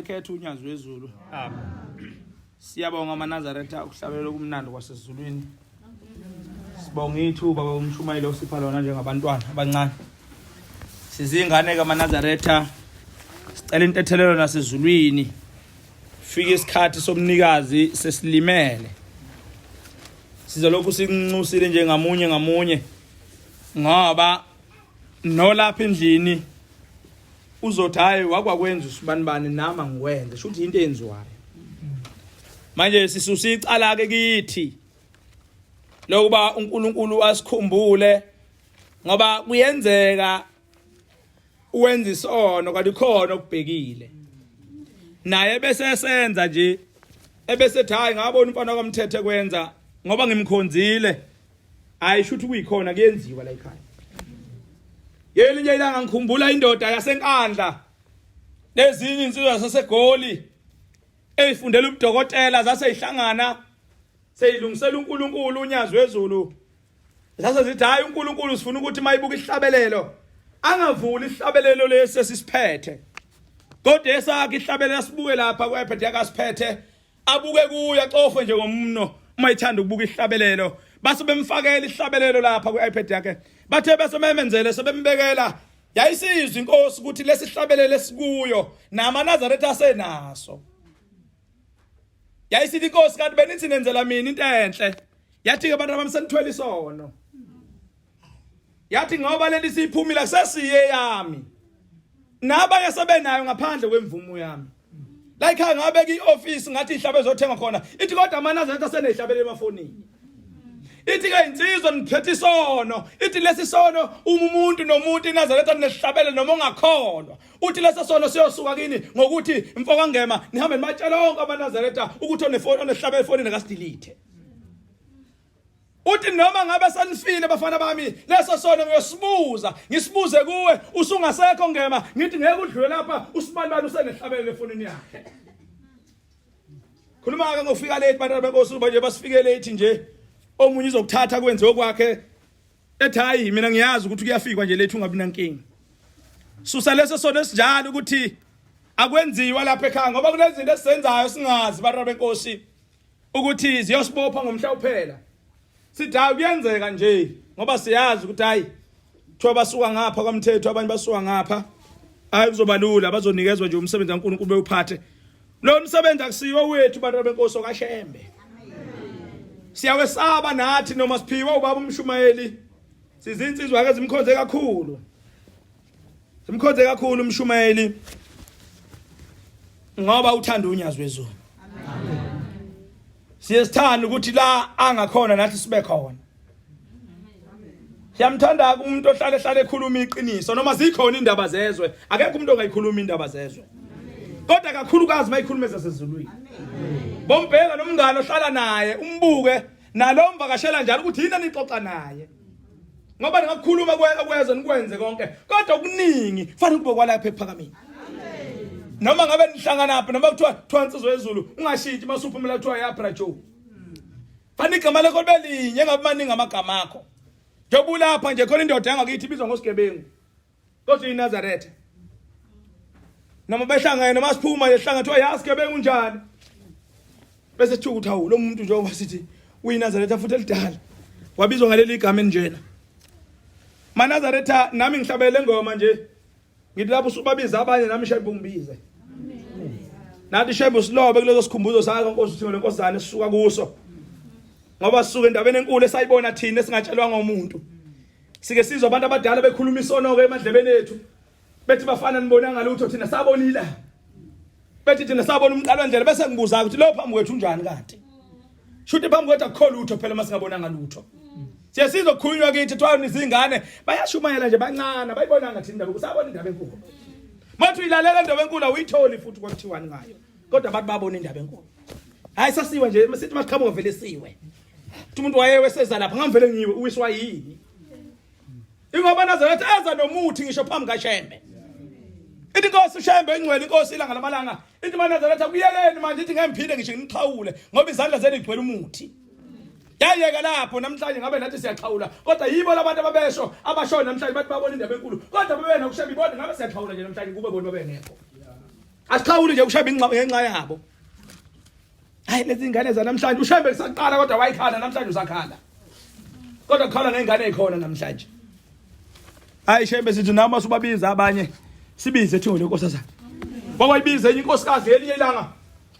Khetha unyazi wezulu. Amen. Siyabonga amaNazaretha ukuhlabelela okumnandi kwasezulwini. Sibonga ithuba umshumayeli osipha lona njengabantwana abancane. Sizingane kaManazaretha sicela intethelelo nasezulwini. Fika isikhathi somnikazi sesilimele. Sizolokhu sinxusile nje ngamunye ngamunye ngoba nolapha endlini uzothi hayi wakwakwenza usibanibani nami angikwenze sho ukuthi into eyenziwayo manje sisusa icala ke kithi lokuba uNkulunkulu asikhumbule ngoba kuyenzeka uwenza isono kanti khona okubhekile naye bese esenza nje ebese ethi hayi ngabona umfana kamthethe kwenza ngoba ngimkhonzile hayi shuthi kuyikhona kuyenziwa la ekhaya Yelinye ilanga ngikhumbula indoda yaseNkandla nezinye insizwa zaseGoli eyifundela ubudokotela zase ihlangana seyilungisela uNkulunkulu unyazi wezulu zase zithi hayi uNkulunkulu sifuna ukuthi mayibuka ihlabelelo angavuli ihlabelelo lesi esisiphethe kodwa esakhe ihlabelelo sibuke lapha kwePad yakasiphethe abuke kuyo acofe nje ngomno uma ithanda ukubuka ihlabelelo base bemfakela ihlabelelo lapha kwi-iPad yakhe bathe bese memenzele sebembekela yayisizwe inkosi ukuthi lesi hlabelelo esikuyo namaNazaretha asenaso yayisithi inkosi kanti benithi nenzela mina into enhle yathi ke abantu abami senithwele isono yathi ngoba leli siphumile sesiye yami nabanye sebenayo ngaphandle kwemvumo yami like ngabe ki-office ngathi ihlaba ezothenga khona ithi kodwa amanazaretha asenehlabele emafonini ithi ke insizwa niphethe isono ithi lesi sono uma umuntu nomuntu inazaretha nehlabele noma ungakholwa uthi lesi sono siyosuka kini ngokuthi mfoka ngema nihambe nibatshela onke amanazaretha ukuthi onefoni onehlabele efonini akasidilithe Uthi noma ngabe sanifile bafana bami leso sono ngiyosibuza ngisibuze kuwe usungasekho ngema ngithi ngeke udlule lapha usibanibani usenehlabelelo efonini yakhe Khuluma ke ngofika late bantwana benkosi uba nje basifike late nje omunye uzokuthatha kwenze okwakhe ethi hayi mina ngiyazi ukuthi kuyafikwa nje lethu ungabi nankinga Susa leso sono esinjalo ukuthi akwenziwa lapha ekhaya ngoba kunezinto esizenzayo singazi bantwana benkosi ukuthi ziyosibopha ngomhla uphela sithi hayi kuyenzeka nje ngoba siyazi ukuthi hayi kuthiwa basuka ngapha kwamthetho abanye basuka ngapha hayi kuzoba lula bazonikezwa nje umsebenzi kaNkulunkulu bewuphathe lo msebenzi akusiwo wethu bantu benkosi okaShembe siyawesaba nathi noma siphiwe ubaba umshumayeli sizinsizwa ke zimkhonze kakhulu Simkhonze kakhulu umshumayeli ngoba uthanda unyazi wezulu. Siye sithanda ukuthi la angakhona nathi sibe khona. Siyamthanda umuntu ohlale ehlale ekhuluma iqiniso noma zikhona indaba zezwe akekho umuntu ongayikhuluma indaba zezwe. Kodwa kakhulukazi mayikhuluma ezasezulwini. Bombheka nomngane ohlala naye umbuke nalo mvakashela njalo ukuthi yini anixoxa naye. ngoba ningakukhuluma kwezwe nikwenze konke kodwa okuningi kufanele kube kwalapha ekuphakameni noma ngabe nihlanganaphi noma kuthiwa kuthiwa insizwa yezulu ungashintshi uma usuphumela kuthiwa yabra joe fanele igama lakho libe linye engabe maningi amagama akho njengoba ulapha nje khona indoda yangakithi ibizwa ngosigebengu kodwa iNazaretha noma behlangene noma siphuma nje sihlangene kuthiwa yazi gebengu unjani bese sithuka ukuthi hawu lo muntu njengoba sithi uyiNazaretha futhi elidala wabizwa ngaleli gama enjena MaNazaretha nami ngihlabele ngoma nje ngithi lapho usubabiza abanye nami shembe ungibize nathi shembe usilobe kuleso sikhumbuzo sakho Nkosi uthi lenkosana esisuka kuso ngoba sisuka endabeni enkulu esayibona thina esingatshelwa ngomuntu Sike sizwe abantu abadala bekhuluma isono-ke emadlebeni ethu bethi bafana nibonanga lutho thina sabonile bethi thina sabona umqalo wendlela bese ngibuza ukuthi lo phambi kwethu unjani kanti shuthi phambi kwethu akukho lutho phela uma singabonanga lutho siye sizokhulunywa kithi kuthiwa nizingane bayashumayela nje bancane bayibonanga thina indaba kusabona indaba enkulu mathi uyilalela indaba enkulu awuyitholi futhi kwakuthiwani ngayo kodwa abantu babona indaba enkulu hayi sasiwe nje sithi masiqhamuka vele siwe Uthi umuntu wayewe seza lapha ngamvele ngiwe uwiswa yini? Ingoba Nazaretha eza nomuthi ngisho phambi kaShembe. Ithi inkosi uShembe ingcwele inkosi ilanga lamalanga. Ithi maNazaretha kuyeleni manje ithi ngeke ngiphinde ngisho ngixhawule ngoba izandla zenu igcwele umuthi. Yayeka lapho namhlanje ngabe nathi siyaxhawula kodwa yibo labantu ababesho abasho namhlanje bathi babona indaba enkulu kodwa babe nokushembe ibona ngabe siyaxhawula nje namhlanje kube bona babengekho. Asiqhawuli nje uShembe ngenxa yabo. Hayi lezi ngane zanamhlanje uShembe kusaqala kodwa wayikhala namhlanje usakhala. Kodwa kukhala ngengane ekhona namhlanje. Hayi Shembe sithi nami asubabiza abanye sibize thingo lenkosazana. Wawayibiza enye inkosikazi elinye ilanga.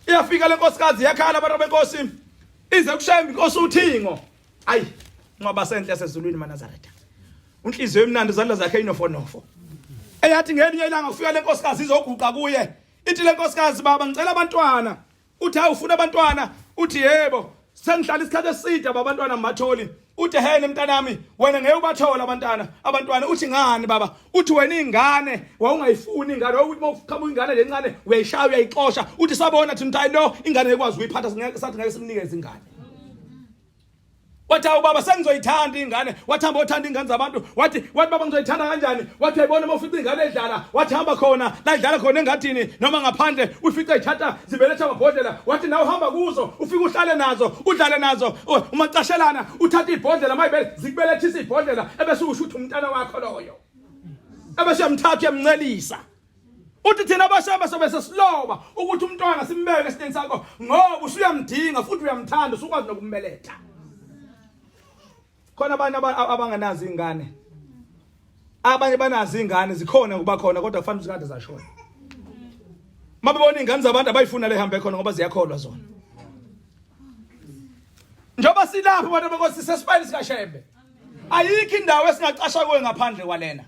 Iyafika lenkosikazi yakhala abantu benkosi. Ize kuShembe inkosi uthingo. Ayi ngoba senhle sezulwini maNazaretha. Unhliziyo emnandi izandla zakhe inofonofo. Eyathi ngelinye ilanga kufika lenkosikazi izoguqa kuye. Ithi lenkosikazi baba ngicela abantwana. Uthi hawu ufuna abantwana? Uthi yebo. Sengihlala isikhathi eside abantwana ngibatholi. Uthi hene mntanami wena ngeke ubathole abantwana. Abantwana uthi ngani baba? Uthi wena ingane wawungayifuni ingane wawukuthi uma uqhamuka ingane lencane uyayishaya uyayixosha. Uthi sabona thina ukuthi lo ingane ngeke kwazi ukuyiphatha sathi ngeke simnikeze ingane. Wathi awu baba sengizoyithanda ingane. Wathi hamba othanda ingane zabantu. Wathi wathi baba ngizoyithanda kanjani? Wathi uyayibona uma ufica ingane edlala. Wathi hamba khona la idlala khona engadini noma ngaphandle ufice ithatha zibeletha amabhodlela. Wathi nawe hamba kuzo ufike uhlale nazo udlale nazo umacashelana uthatha ibhodlela mayibele zikubelethisa ibhodlela ebese usho ukuthi umntana wakho loyo. Ebese uyamthatha uyamncelisa. Uthi thina abashaba sobe sesiloba ukuthi umntwana simbeke esineni sakho ngoba usuyamdinga futhi uyamthanda usukwazi nokumbeletha. Khona abantu abangenazo ingane. Abanye banazo ingane zikhona kuba khona kodwa kufanele uzikade zashona. Mabebona ingane zabantu abayifuna le hambe khona ngoba ziyakholwa zona. Njengoba silapha abantu abakosi sesibayeni sikaShembe. Ayikho indawo esingacasha kuyo ngaphandle kwalena.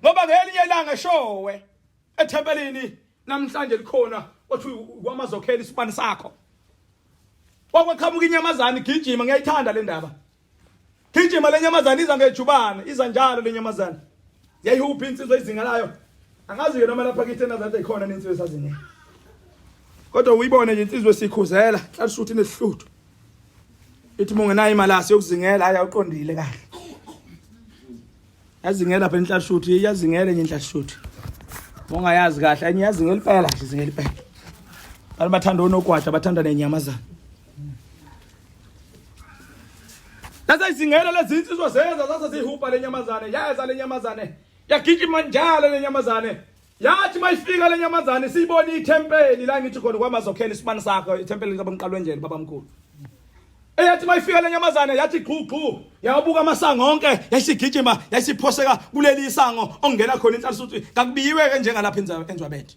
Ngoba ngelinye ilanga showe ethempelini namhlanje likhona othi kwamazokhela isibani sakho. Kwakwaqhamuka inyamazana igijima ngiyayithanda le ndaba. Gijima le nyamazana iza ngejubane, iza njalo le nyamazana. Yayihuphi insizwa izinga layo. Angazi ke noma lapha kithi eNazaretha ikhona insizwa esazingela. Kodwa uyibone nje insizwa esikhuzela, hlala ukuthi inesihluthu. Ithi uma ungenayo imalasi yokuzingela hayi awuqondile kahle. Yazingela phela inhlashuthi, iyazingela enye inhlashuthi. Ungayazi kahle, enye iyazingela impela nje izingela impela. Abantu bathanda onogwaja, bathanda nenyamazana. Lase izingela lezi insizwa zeza zase zihubha lenyamazane, yeza lenyamazane. Yagijima njalo lenyamazane. Yathi mayifika lenyamazane siyibona ithempeli la ngithi khona kwamazokhela isibani sakho ithempeli likabamqalwenjeni babamkhulu. Eyathi mayifika lenyamazane yathi gqu gqu yabuka amasango onke yayisigijima yayisiphoseka kuleli isango ongena khona inhlalisuthi kakubiyiwe ke njengalapha enzwabethe.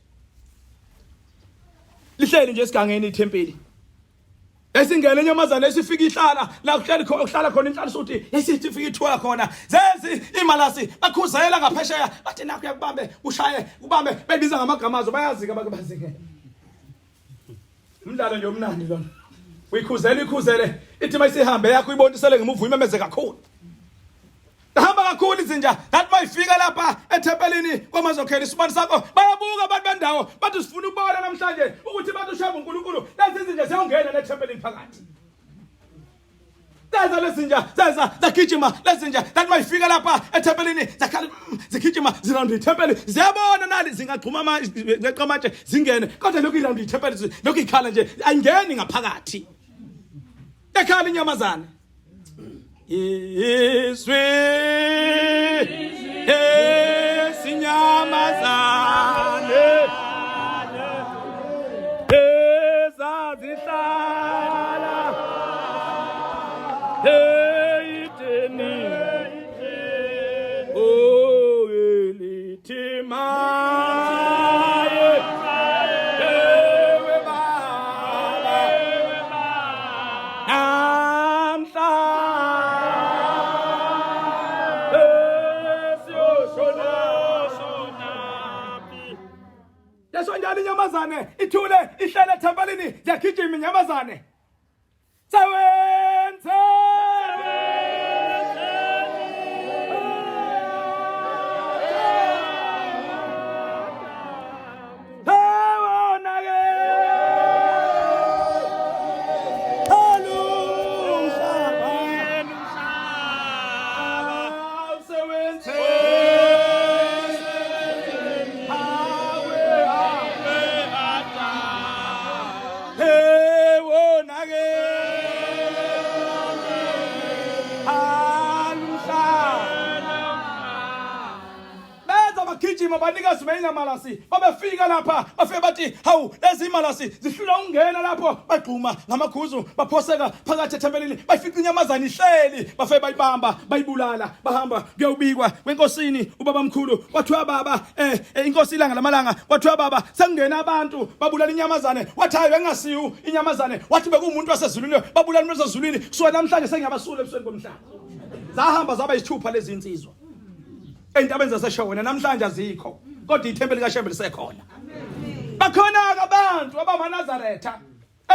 Lihleli nje esigangeni ithempeli. Esingena inyamazane esifika ihlala la kuhleli khona kuhlala khona inhlalisuthi esithi ifika ithuka khona zezi imalasi bakhuzela ngaphesheya bathi nakho yakubambe ushaye ubambe bebiza ngamagama azo bayazi ke abake bazike umdlalo nje omnandi lona uyikhuzela ikhuzele ithi mayisihambe yakho ibonisele ngemuva imemeze kakhulu Hamba kakhulu izinja ngathi bayifika lapha ethempelini kwamazokhela isibani sakho bayabuka abantu bendawo bathi sifuna ukubona namhlanje ukuthi bathi ushaya uNkulunkulu lezi izinja ziyongena nethempelini phakathi Zeza lezinja zeza zagijima lezinja ngathi bayifika lapha ethempelini zakhala zigijima ziround ithempeli ziyabona nali zingagxuma ama amatshe zingene kodwa lokhu iround ithempeli lokhu ikhala nje ayingeni ngaphakathi ekhala inyamazane Izwi esinyamazane ezazihlala eyideni oh elithi maye ewe baba namhla Yasho njalo inyamazane ithule ihlele ethempelini yagijima inyamazane Sewenze likaZimeyina Malasi babefika lapha bafike bathi hawu lezi Malasi zihlula ukungena lapho bagxuma ngamakhuzu baphoseka phakathi ethempelini bayifica inyamazane ihleli bafike bayibamba bayibulala bahamba kuyobikwa kwenkosini ubabamkhulu kwathiwa baba eh, eh inkosi ilanga lamalanga kwathiwa baba sekungena abantu babulala inyamazane wathi hayi bengasiwu inyamazane wathi bekuwumuntu wasezulwini babulala umuntu wasezulwini kusuka namhlanje sengiyabasula ebusweni bomhlaba zahamba zaba isithupha lezi insizwa entabeni zaseshona namhlanje azikho kodwa ithempeli kaShembe lisekhona bakhona-ke abantu abamaNazaretha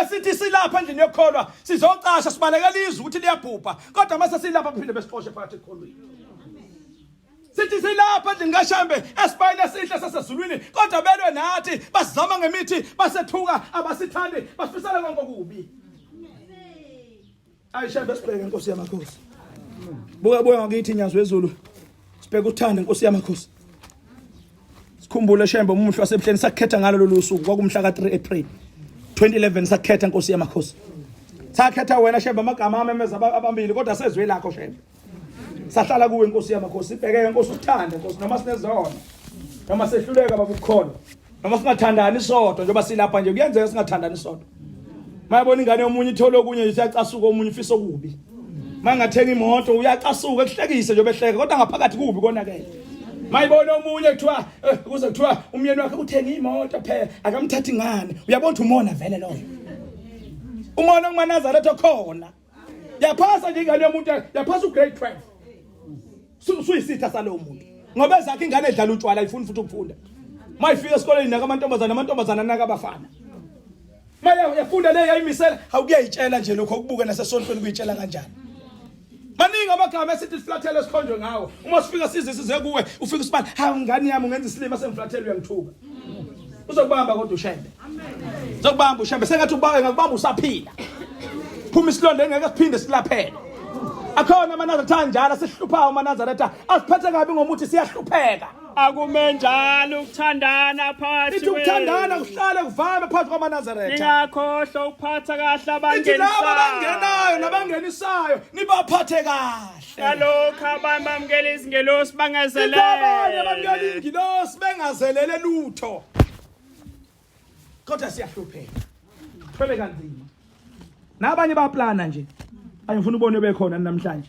esithi silapha endlini yokukholwa sizocasha sibalekela izwe ukuthi liyabhubha kodwa uma sesilapha phinde besixoshe phakathi ekukholweni sithi silapha endlini kaShembe esibayeni esihle sasezulwini kodwa belwe nathi basizama ngemithi basethuka abasithandi basifisela konke okubi Ayishembe sibheke inkosi yamakhosi. Buka buka ngakithi inyazi wezulu. Sibheke uthando inkosi yamakhosi. Sikhumbule Shembe umuhle wasebuhleni sakhetha ngalo lolu suku kwakumhla ka3 April 2011 sakhetha inkosi yamakhosi. Sakhetha wena Shembe amagama amemeza abambili kodwa sezwe lakho Shembe. Sahlala kuwe inkosi yamakhosi sibheke inkosi uthande inkosi noma sinezono. Noma sehluleka babukholwa. Noma singathandani sodwa njengoba silapha nje kuyenzeka singathandani sodwa. Mayabona ingane yomunye ithole okunye isiyacasuka omunye ufisa okubi. Mangathenga imoto uyacasuka ekuhlekise njengoba ehleka kodwa ngaphakathi kubi konakele. Mayibona omunye kuthiwa eh, kuze kuthiwa umyeni wakhe uthenga imoto phela akamthathi ngani. Uyabona ukuthi umona vele loyo. Umona kumaNazaretha okhona. Yaphasa nje ingane yomuntu yaphasa ugrade 12. Suyisitha salowo muntu. Ngoba ezakhe ingane edlala utshwala ayifuni futhi ukufunda. Mayifika esikoleni naka amantombazana amantombazana naka abafana. Maya yafunda le yayimisela awukuyayitshela nje lokho okubuke nasesontweni kuyitshela kanjani. Maningi amagama esithi siflathele sikhonjwe ngawo. Uma sifika size size kuwe ufika usibani hawu ngane yami ungenza isilima sengiflathele uyangithuka. Uzokubamba kodwa uShembe. Uzokubamba uShembe sengathi ubaba engakubamba usaphila. Phuma isilonda engeke siphinde silaphele. Akhona amaNazaretha anjalo asihluphayo amaNazaretha asiphethe kabi ngomuthi siyahlupheka. Akume njalo ukuthandana phakathi Ithi ukuthandana kuhlale kuvame phakathi kwamaNazaretha. Ningakhohlwa ukuphatha kahle Ithi laba abangenisayo. abangenayo nabangenisayo nibaphathe kahle. Kalokhu abanye bamukela izingelosi Ithi abanye bamukela bangazelele. ingilosi bengazelele lutho. Kodwa siyahlupheka. Thwele kanzima. Nabanye baplana nje. Angifuna ubone bekhona namhlanje.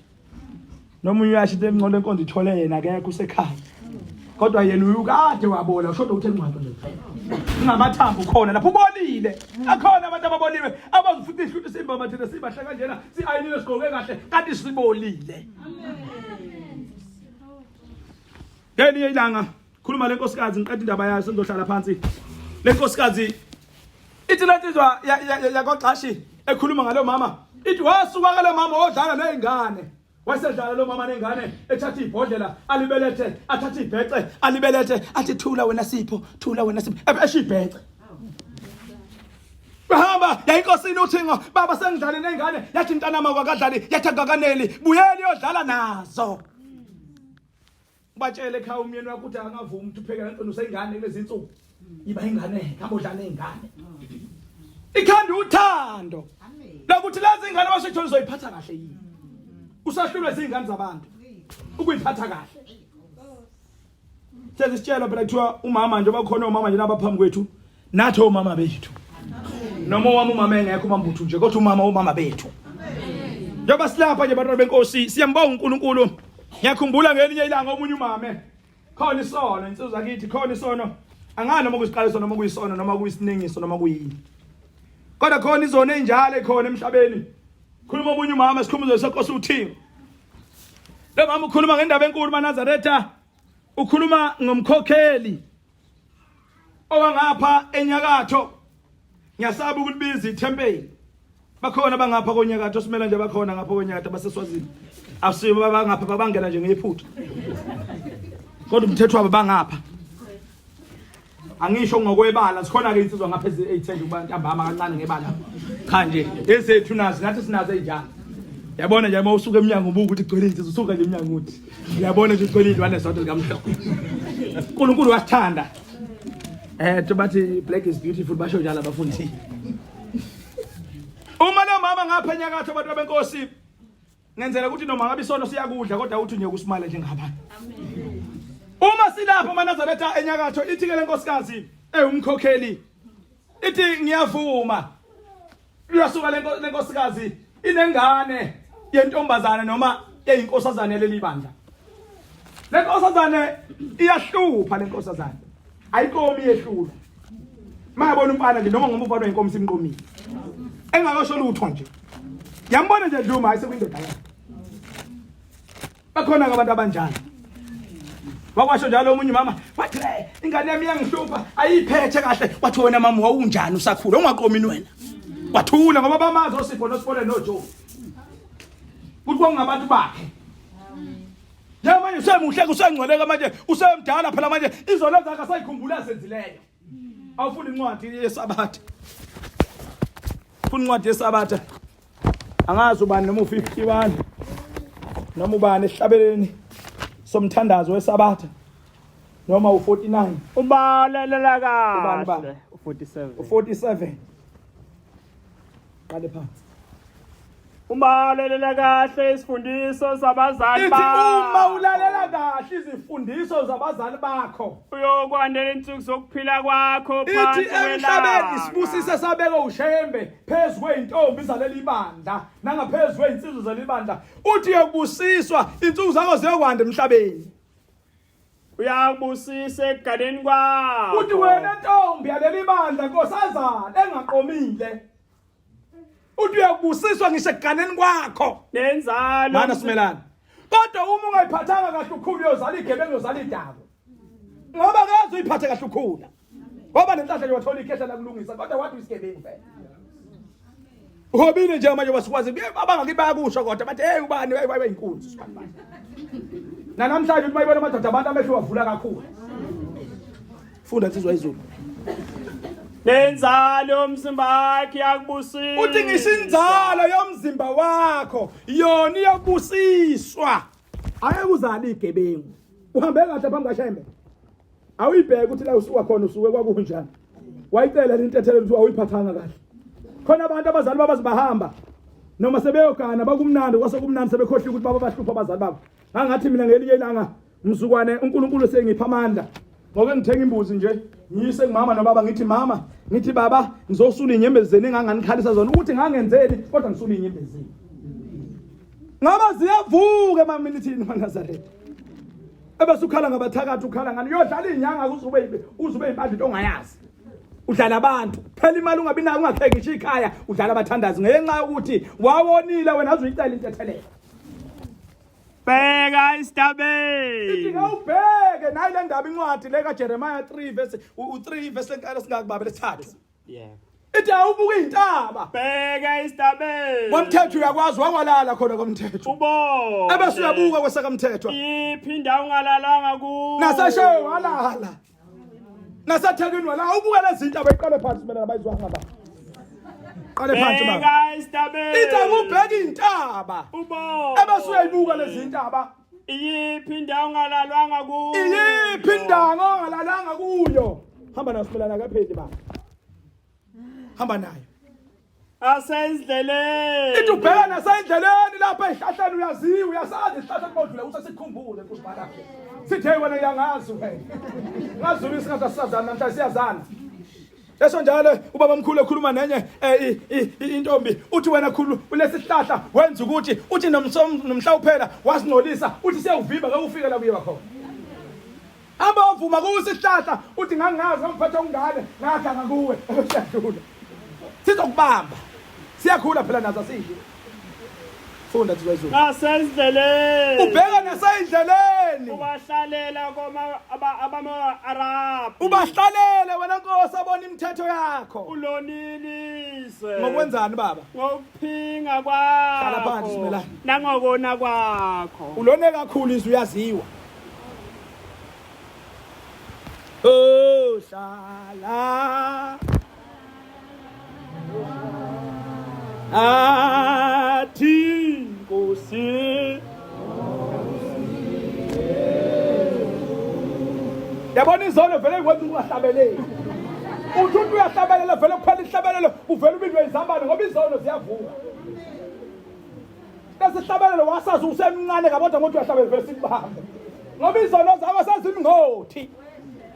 Noma uyasho into emngcono enkonzo ithole yena akekho usekhaya. Kodwa yena uyukade wabola ushoda ukuthi engcwatshwa nje kuphela. Ungamathambo khona lapho ubolile. Akhona abantu ababoliwe abazofuthi ihluthu simba thina sibahle kanjena siayinile sigqoke kahle kanti sibolile. Ngelinye ilanga khuluma lenkosikazi ngiqeda indaba yayo sengizohlala phansi. Lenkosikazi ithi lensizwa yakwaGxashi ekhuluma ngalo mama ithi wasuka ke lo mama odlala nezingane wasedlala lo mama nengane ethatha ibhodlela alibelethe athathe ibhece alibelethe athi thula wena Sipho thula wena Sipho esho ibhece bahamba yayinkosini uthingo baba sengidlale nengane yathi mntanami akakadlali yathi akakaneli buyeli yodlala nazo Ubatshele ekhaya umyeni wakho ukuthi akangavumi ukuthi upheke ngempela useyingane kulezi insuku. Yiba ingane, hamba udlala nezingane. Ikhanda uthando. Lokuthi lezi ingane washo uzoyiphatha kahle yini. Usahlulwe izingane zabantu ukuyiphatha kahle. Sesisitshelwa phela kuthiwa umama nje bakhona omama nje nabaphambi kwethu nathi omama bethu. Noma owami umama engekho umambuthu nje kodwa umama omama bethu. Njengoba silapha nje bantwana benkosi siyambonga uNkulunkulu. Ngiyakhumbula ngelinye ilanga omunye umame khona isono insizwa kithi khona isono angani noma kuyisiqaliso noma kuyisono noma kuyisiningiso noma kuyini. Kodwa khona izono ezinjalo ekhona emhlabeni. Khuluma omunye umama sikhumbuzo senkosi uThixo. Lo mama ukhuluma ngendaba enkulu maNazaretha. Ukhuluma ngomkhokheli owangapha enyakatho. Ngiyasaba ukulibiza ithempeli. Bakhona abangapha konyakatho simela nje bakhona ngapha konyakatho baseswazini. Asibo abangapha babangena nje ngephutha. Kodwa umthetho wabo bangapha. Angisho ngokwebala sikhona ke insizwa ngapha ezithende ukuba ntambama kancane ngebala. Cha nje ezethu nazi nathi sinazo ezinjalo. Yabona nje uma usuka emnyango ubuka ukuthi gcwele insizwa usuka nje emnyango uthi uyabona nje ugcwele izilwane zodwa zikamhlophe. uNkulunkulu wasithanda. Eh bathi black is beautiful basho njalo abafundi. Uma lo mama ngapha enyakatho abantu benkosi ngenzela ukuthi noma ngabe isono siyakudla kodwa uthi nje kusimale njengabanye. Amen. Uma silapho maNazaretha enyakatho ithi ke lenkosikazi ewumkhokheli ithi ngiyavuma uyasuka lenkosikazi inengane yentombazane noma eyinkosazane leli bandla. Lenkosazane iyahlupha lenkosazane. Ayikomi yehlula. Mayabona umfana nje noma ngoba umfana wenkomo simqomile. Engakasho lutho nje. Yambona nje dluma hayi sekuyindoda yakhe. Bakhona abantu abanjalo. Wakwasho njalo omunye umama wathi hey ingane yami iyangihlupha ayiphethe kahle wathi wena mama wawunjani usakhula ungaqomini wena. Wathula ngoba bamazi oSipho noSibone noJoe. Kuthi kwakungabantu bakhe. Njengamanje usemuhle kusengcweleka manje usemdala phela manje izono zakhe asayikhumbula azenzileyo. Awufuni incwadi yeSabatha. Funa incwadi yeSabatha. Angazi ubani noma u51 noma ubani esihlabeleni somthandazo weSabatha noma u49. Ubalelela Ubani ba? kahle. U47. U47. Qale phansi. Uma ulalela kahle isifundiso sabazali Ithi uma bakho. ulalela kahle izifundiso zabazali bakho. Uyokwandela insuku zokuphila kwakho Ithi phansi emhlabeni kwelanga. isibusise sabekwe uShembe phezu kweyintombi zaleli bandla nangaphezu kweyinsizwa zaleli bandla. Uthi uyobusiswa insuku zakho ziyokwanda emhlabeni. Uyakubusisa ekuganeni kwakho. Uthi wena ntombi yaleli bandla nkosazana engaqomile. Uthi uyakubusiswa ngisho ekuganeni kwakho. Nenzalo. Mana simelana. Kodwa uma ungayiphathanga kahle ukhulu uyozala igebengu uyozala idako. Ngoba kaze uyiphathe kahle ukhula. Ngoba nenhlanhla nje wathola ikhehla lakulungisa kodwa wathi uyisigebengu vele. Uhobile nje manje wasikwazi abangaki bayakusho kodwa bathi hey ubani hey hey inkunzi sibani bani. Nanamhlanje uthi bayibona amadoda abantu amehlo wavula kakhulu. Funda insizwa izulu. Nenzalo yomzimba wakhe iyakubusisa. Uthi ngisho inzalo yomzimba wakho yona iyobusiswa. Angeke uzale igebengu. Uhambe kahle phambi kaShembe. Awuyibheke ukuthi la usuka khona usuke kwakunjani. Wayicela intethelo ukuthi awuyiphathanga kahle. Khona abantu abazali babo bahamba noma sebeyogana bakumnandi kwase kumnandi sebekhohlwe ukuthi baba bahlupha abazali babo. Ngangathi mina ngelinye ilanga mzukwane uNkulunkulu sengipha amandla. Ngoke ngithenga imbuzi nje ngiyise kumama nobaba ngithi mama ngithi baba ngizosula inyembezi zenu enganganikhalisa zona ukuthi ngangenzeni kodwa ngisula inyembezi zenu. Ngaba ziyavuka emaminithini maNazaretha. Ebese ukhala ngabathakathi ukhala ngani uyodlala izinyanga uzube uzube impandla into ongayazi. Udlala abantu phela imali ungabi nayo ungakheki ngisho ikhaya udlala abathandazi ngenxa yokuthi wawonile wena azuyicela intethelelo. Bheka Ithi isitabeni. ngawubheke nayi le ndaba incwadi le kaJeremiah 3 verse u3 verse lenkala singakubaba lesithathu. Yebo. Ithi awubuka izintaba. Bheka isitabeni. Kwamthetho uyakwazi wakwalala khona kwamthetho. Ubone. Ebese uyabuka kwesakamthetho. Iphi indawo ungalalanga kuyo? Naseshewe walala. Nasethekwini walala ubuka lezi ntaba iqale phansi mina nabayizwanga ba. Qale phansi baba. Bheka isitabeni. Ithi akubheka intaba. Ubone. Ebese uyayibuka lezi ntaba. Iyiphi indawo ungalalwanga kuyo? Iyiphi indawo ongalalanga kuyo? Hamba nayo simelana kapheli baba. Hamba nayo. Asendleleni. Ithi ubheka nasendleleni lapha ezihlahleni uyaziwa uyasazi isihlahla kubodlula usesikhumbule kusibhala. Sithi hey wena uyangazi wena. Ngazulu isingathi sisazana namhlanje siyazana. Esho njalo ubaba mkhulu ekhuluma nenye intombi uthi wena khulu ulesihlahla wenza ukuthi uthi nomhla uphela wasingcolisa uthi siyawuvimba ke ufike la kuyiwa khona. Hamba wavuma kusihlahla uthi ngangazi ngangiphatha ungane ngaganga kuwe siyadlula. Sizokubamba. Siyakhula phela nazo asidli. Funda thizwa izulu. Asendleleni. Ubheka nasendleleni. Ubahlalela koma abama Arab. Ubahlalele wena Nkosi abona imithetho yakho. Ulonilise. Ngokwenzani baba? Ngokuphinga Hlala phansi, kwakho. Simelane. Nangokona kwakho. Ulone kakhulu izwi uyaziwa. Oh hlala Athi Nkosi Yabona izolo vele ikwenza ungahlabeleli. Uthi uthi uyahlabelela vele kuphela ihlabelelo uvela ubindwe izambane ngoba izono ziyavuka. Lesihlabelelo wasazi usemncane kabodwa ngokuthi uyahlabela vele sikubambe. Ngoba izono zakho sezimngothi.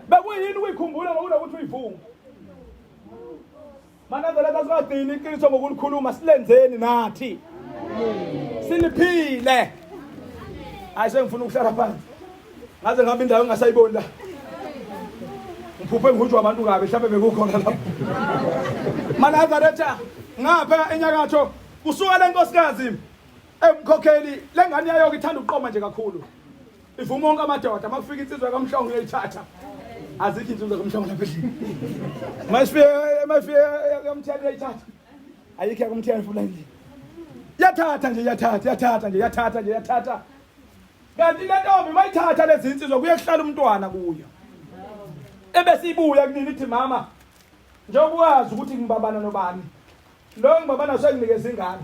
Bekuyini ukuyikhumbula ngokunokuthi uyivume? Manazaretha singagcini iqiniso ngokulikhuluma silenzeni nathi. Siliphile. Hayi sengifuna ukuhlala phansi. Ngaze ngihamba indawo engasayiboni la. Ngiphuphe ngihujwa abantu kabi mhlawumbe bekukhona lapho. Manazaretha ngapha enyakatho kusuka lenkosikazi emkhokheli lengane yayo ithanda ukuqoma nje kakhulu. Ivuma onke amadoda makufika insizwa kaMhlongo uyayithatha. Azikho insizwa kaMhlongo lapha endlini. Mayifike mayifike yamthiyana uyayithatha. Ayikho yakumthiyana futhi la endlini. Yathatha nje yathatha yathatha nje yathatha nje yathatha. Kanti le ntombi mayithatha lezi insizwa kuye kuhlala umntwana kuyo. Ebese ibuya kunini ithi mama njengoba wazi ukuthi ngibabana nobani Lo ngibaba naso enginikeza ingane.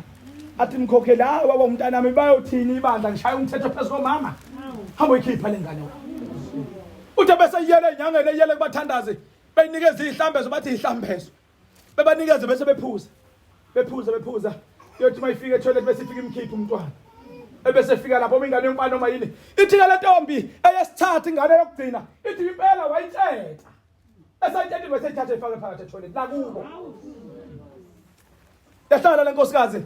Athi mkhokheli hayi baba umntanami bayothini ibandla ngishaya umthetho phezu komama. Hamba uyikhipha le ngane. Uthe bese iyele enyangeni eyele kubathandazi beyinikeza izihlambezo bathi izihlambezo. Bebanikeze bese bephuza. Bephuza bephuza. Yothi mayifika etoilet bese ifika imkhipha umntwana. Ebese fika lapho ingane yomfana noma yini. Ithi le ntombi eyesithathu ingane yokugcina ithi impela wayitsheta. Esayitshentile weseyithatha ifake phakathi etoilet lakubo. Yahlala le nkosikazi.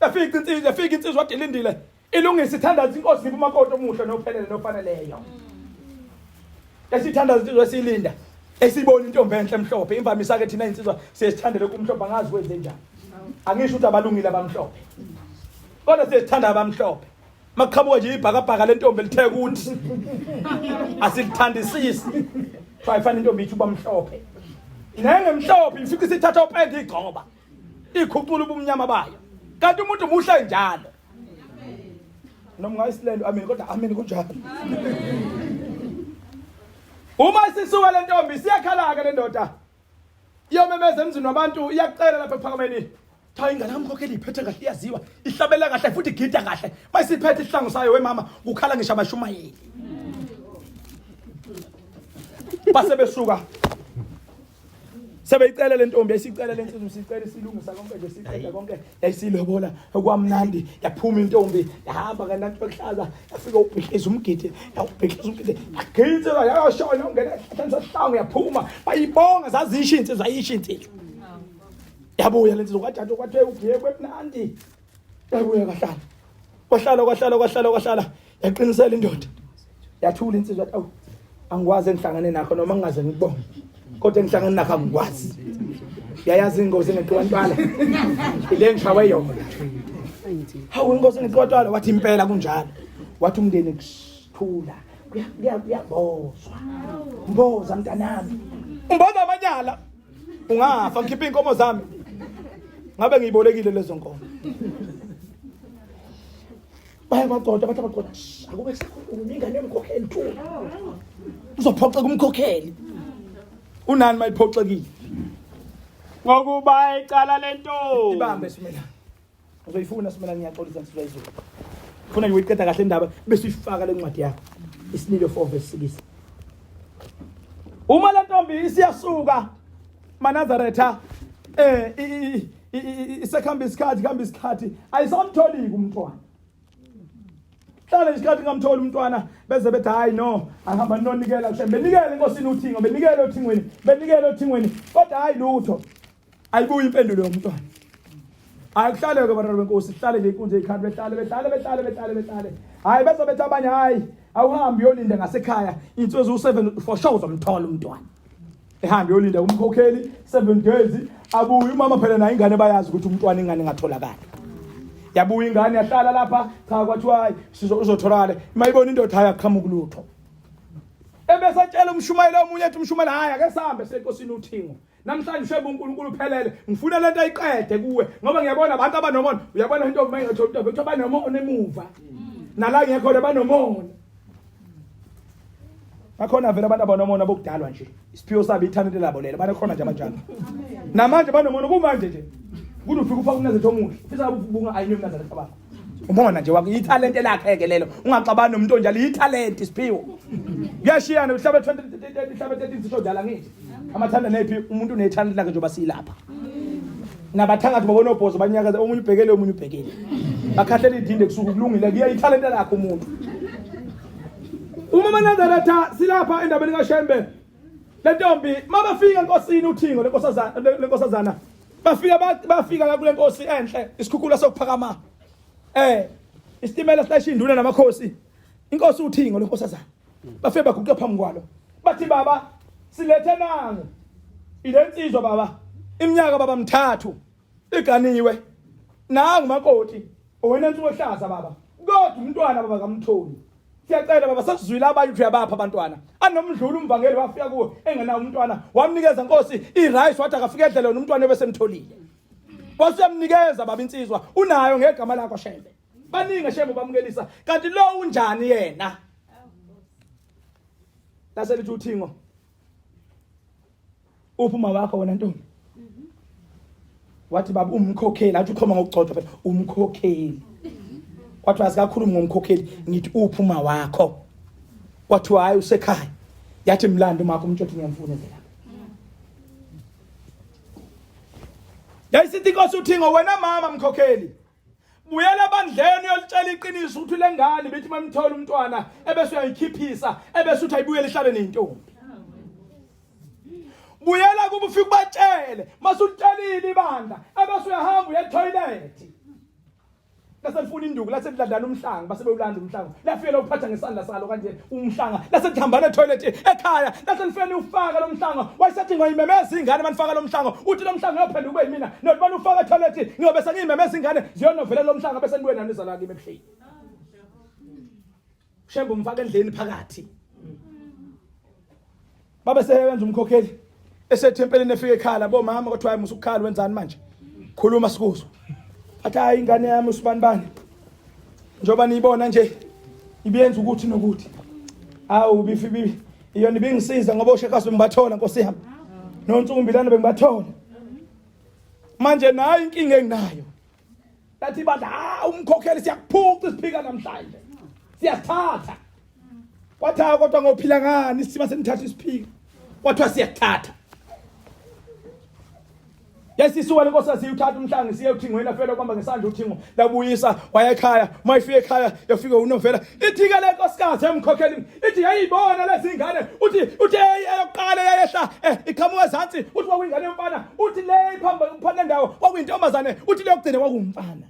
Yafika insizwa, yafika insizwa kade ilindile. Ilungisa ithandaza inkosi ngipha umakoti omuhle nophelele nofaneleyo. Yasithandaza insizwa esiyilinda. Esibona intombi enhle emhlophe imvamisa ke thina insizwa siyesithandele kumhlophe angazi kwenze njani. Angisho ukuthi abalungile abamhlophe. Kodwa siyesithanda abamhlophe. Maqhamuka nje ibhakabhaka lentombi elithe kuthi asilithandisisi. Kuthiwa ifana intombi ithi uba mhlophe. Nengemhlophe ifica isithatha upende igcoba. Ikhucula ubumnyama bayo. Kanti umuntu muhle njalo. Noma ungayisilelo amen kodwa amen kunjalo. Uma isisuka lentombi siyakhala ke lendoda. Iyomemeza emzini wabantu iyacela lapha ephakameni. Cha ingane kamkhokheli iphethe kahle iyaziwa ihlabela kahle futhi igida kahle mayisiphethe isihlangu sayo wemama kukhala ngisho abashumayeli base besuka sebeyicela le ntombi yayisicela le nsizwa sicela isilungisa konke nje sicela konke yayisilobola okwamnandi yaphuma intombi yahamba kanti bekuhlaza yafika ubhidliza umgidi yawubhidliza umgidi yagintsa yashona ungena esihlahleni sesihlangu yaphuma bayibonga zazisho insizwa ayisho insizwa yabuya le nsizwa kwajatshwa kwathiwa ugiye kwemnandi yabuya kahlala kwahlala kwahlala kwahlala kwahlala yaqinisela indoda yathula insizwa awu angikwazi engihlangane nakho noma ngingaze ngikubonge kodwa engihlangane nakho angikwazi yayazi ingozi engeqiwa ntwala ile ngishawe yona hawu ingozi engeqiwa ntwala wathi impela kunjalo wathi umndeni kuthula kuyabozwa mboza mntanami umboza amanyala ungafa ngikhipha iy'nkomo zami ngabe ngiyibolekile lezo nkomo baye bagcoda bathi abagcoda akube kusakhuluma ingane yomkhokheli thula uzophoxeka umkhokheli unani mayiphoxekile ngokuba icala lentombi ibambe simelana Uzoyifuna simela ngiyaxolisa nsizwa izulu. Funa nje uyiqeda kahle indaba bese uyifaka le ncwadi yakho. Isililo 4 verse 6. Uma le ntombi isiyasuka maNazaretha eh isekhamba isikhathi khamba isikhathi ayisamtholi umntwana. Hlala isikhathi ngamtholi umntwana beze bethi hayi no ahamba nonikela kuhle benikele enkosini uthingo benikele othingweni benikele othingweni kodwa hayi lutho ayibuyi impendulo yomntwana hayi kuhlaleke bantwana benkosi kuhlale nje inkunzi eyikhanda behlale behlale behlale behlale behlale hayi bese bethi abanye hayi awuhambi uyolinda ngasekhaya insuku eziwu-seven for sure uzomthola umntwana ehambe uyolinda kumkhokheli seven days abuye umama phela naye ingane bayazi ukuthi umntwana ingane ingatholakala yabuya ingane yahlala lapha cha kwathiwa hayi uzotholakala uma ibona indoda hayi aqhamuka lutho ebese atshela umshumayeli omunye ethi umshumayeli hayi ake sihambe senkosini uthingo Namhlanje ushebe uNkulunkulu uphelele. Ngifuna lento ayiqede kuwe ngoba ngiyabona abantu abanomona. Uyabona into mayingathola into kuthiwa banomona emuva. Nala ngekho banomona. Bakhona vele abantu abanomona bokudalwa nje. Isiphiwo sabo ithalente labo lelo. Banekhona nje abanjalo. Namanje banomona kumanje nje. Kunufika ufaka umnazethu omuhle. Ufisa ngabe ubunga ayinwe umnazethu abakho. Umona nje wakho ithalente lakhe ke lelo. Ungaxabani nomuntu onjalo ithalente isiphiwo. Kuyashiyana uhlabe 20 uhlabe 13 sisho njalo angithi. Amathanda nephi umuntu unethalente lakhe njengoba silapha. Nabathangathi babona obhozo banyakaza omunye ubhekele omunye ubhekele. Bakhahlela idinde kusuku kulungile kuya ithalente lakhe umuntu. Uma amaNazaretha silapha endabeni kaShembe lentombi mabafika enkosini uThingo lenkosazana lenkosazana bafika bafika la kule nkosi enhle isikhukhula sokuphakama eh isitimela silayisha induna namakhosi inkosi uThingo lenkosazana bafike baguqa phambi kwalo bathi baba silethe nangu ilensizwa baba iminyaka baba mthathu iganiwe nangu makoti wena nsuku ehlaza baba kodwa umntwana baba kamtholi siyacela baba sesizwile abanye ukuthi uyabapha abantwana anomdlula umvangeli wafika kuwo engenawo umntwana wamnikeza nkosi i-rice wathi akafike edlele yona umntwana ebesemtholile wasuyamnikeza baba insizwa unayo ngegama lakho shembe baningi shembe bamukelisa kanti lo unjani yena laselithi uthingo uphi uma wakho wena ntombi wathi baba umkhokheli athi ukhoma ngokugcotshwa phela umkhokheli kwathiwa asikakhulumi ngomkhokheli ngithi uphi uma wakho kwathiwa hayi usekhaya yathi mlando umakho umtshothi ngiyamfuna nje lapha yayisithi inkosi uthingo wena mama mkhokheli buyela ebandleni uyolitshela iqiniso ukuthi lengane bithi mamthola umntwana ebese uyayikhiphisa ebese uthi ayibuyele ihlale nentombi buyela kuba ufike ubatshele masulitshelile ibandla ebese uyahamba uye toilet bese lifuna induku lase lidladlana umhlanga base bewulanda umhlanga lafike lokuphatha ngesandla salo kanje umhlanga lase lihambana etoilet ekhaya lase lifike liwufaka lo mhlanga wayesethi ngoyimemeza ingane manifaka lo mhlanga uthi lo mhlanga uyophenduka ube yimina nothi manufaka etoilet ngiyobe sengiyimemeza ingane ziyonovela lo mhlanga bese nibuye nani izala kimi ebuhleni Shembe umfaka endlini phakathi babe seyenza umkhokheli esethempelini efika ekhala bomama kwathiwa hayi musukukhala wenzani manje khuluma sikuzwa athi hayi ingane yami usibani bani njengoba niyibona nje ibiyenza ukuthi nokuthi awu bifi bibi iyona ibingisiza ngoba oshekasi bengibathola nkosi yami nontsumbilana bengibathola manje nayo inkinga enginayo lathi ibandla ah umkhokheli siyakuphuca isiphika namhlanje siyasithatha kwathi hayi kodwa ngophila ngani isithima senithatha isiphika kwathiwa siyakuthatha yasisuka lenkosi siyuthatha umhlangi siye uthingweni afela kwamba ngesandla uthingo labuyisa waya ekhaya uma ifika ekhaya yafika unovela ithi ke le nkosikazi emkhokheli ithi yayibona lezi ngane uthi uthi eyokuqala yayehla eh, iqhamuka ezansi uthi kwakuyingane yomfana uthi le phambi phambi ndawo kwakuyintombazane uthi leyokugcina kwakuwumfana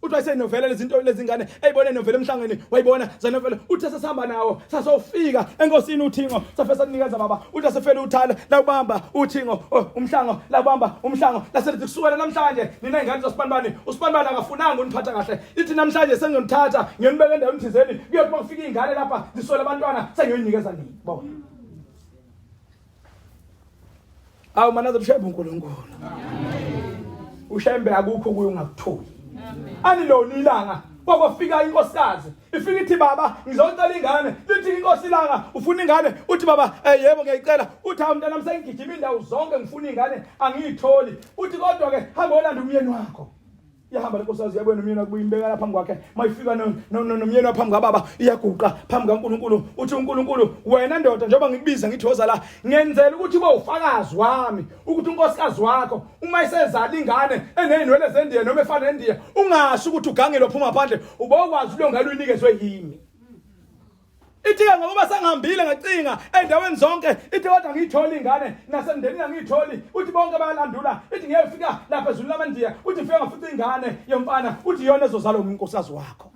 uthi wayesenovela lezinto lezingane eyibone novela emhlangeni wayibona zanovela uthi sesihamba nawo sasofika enkosini uthingo safe sanikeza baba uthi asefele uthala lawubamba uthingo oh, umhlango lawubamba umhlango laselithi kusukela namhlanje nina ingane zosibanibani usibanibani akafunanga uniphatha kahle ithi namhlanje sengiyonithatha ngiyonibeka endaweni thizeni kuyothi uma kufika iy'ngane lapha ziswele abantwana sengiyoyinikeza nini bona awu manaze ushembe uNkulunkulu ushembe akukho kuye ungakutholi anilona ilanga kwakwafika inkosikazi ifika ithi baba ngizocela ingane lithi inkosi ilanga ufuna ingane uthi baba eh, yebo ngiyayicela uthi hawu mntanami sengigijima indawo zonke ngifuna ingane angiyitholi uthi kodwa ke hamba olanda umyeni wakho iyahamba lenkosikazi yabuya nomyeni wakhe imbeka lapha phambi kwakhe mayifika nomyeni waphambi kwababa iyaguqa phambi kaNkuluNkulu uthi uNkulunkulu wena ndoda njengoba ngikubiza ngithi woza la ngenzela ukuthi ube ufakazi wami ukuthi unkosikazi wakho uma isezala ingane eneyinwele zendiya noma efana nendiya ungasho ukuthi ugangile uphuma phandle ubokwazi leyo ngane uyinikezwe yimi Ithi-ke ngokuba sengihambile ngacinga ey'ndaweni zonke ithi kodwa ngiyitholi ingane nasemndenini angiyitholi uthi bonke bayalandula ithi ngiyefika lapha ezulwini lamandiya uthi ngifike ngafica ingane yomfana uthi iyona ezozalwa unkosikazi wakho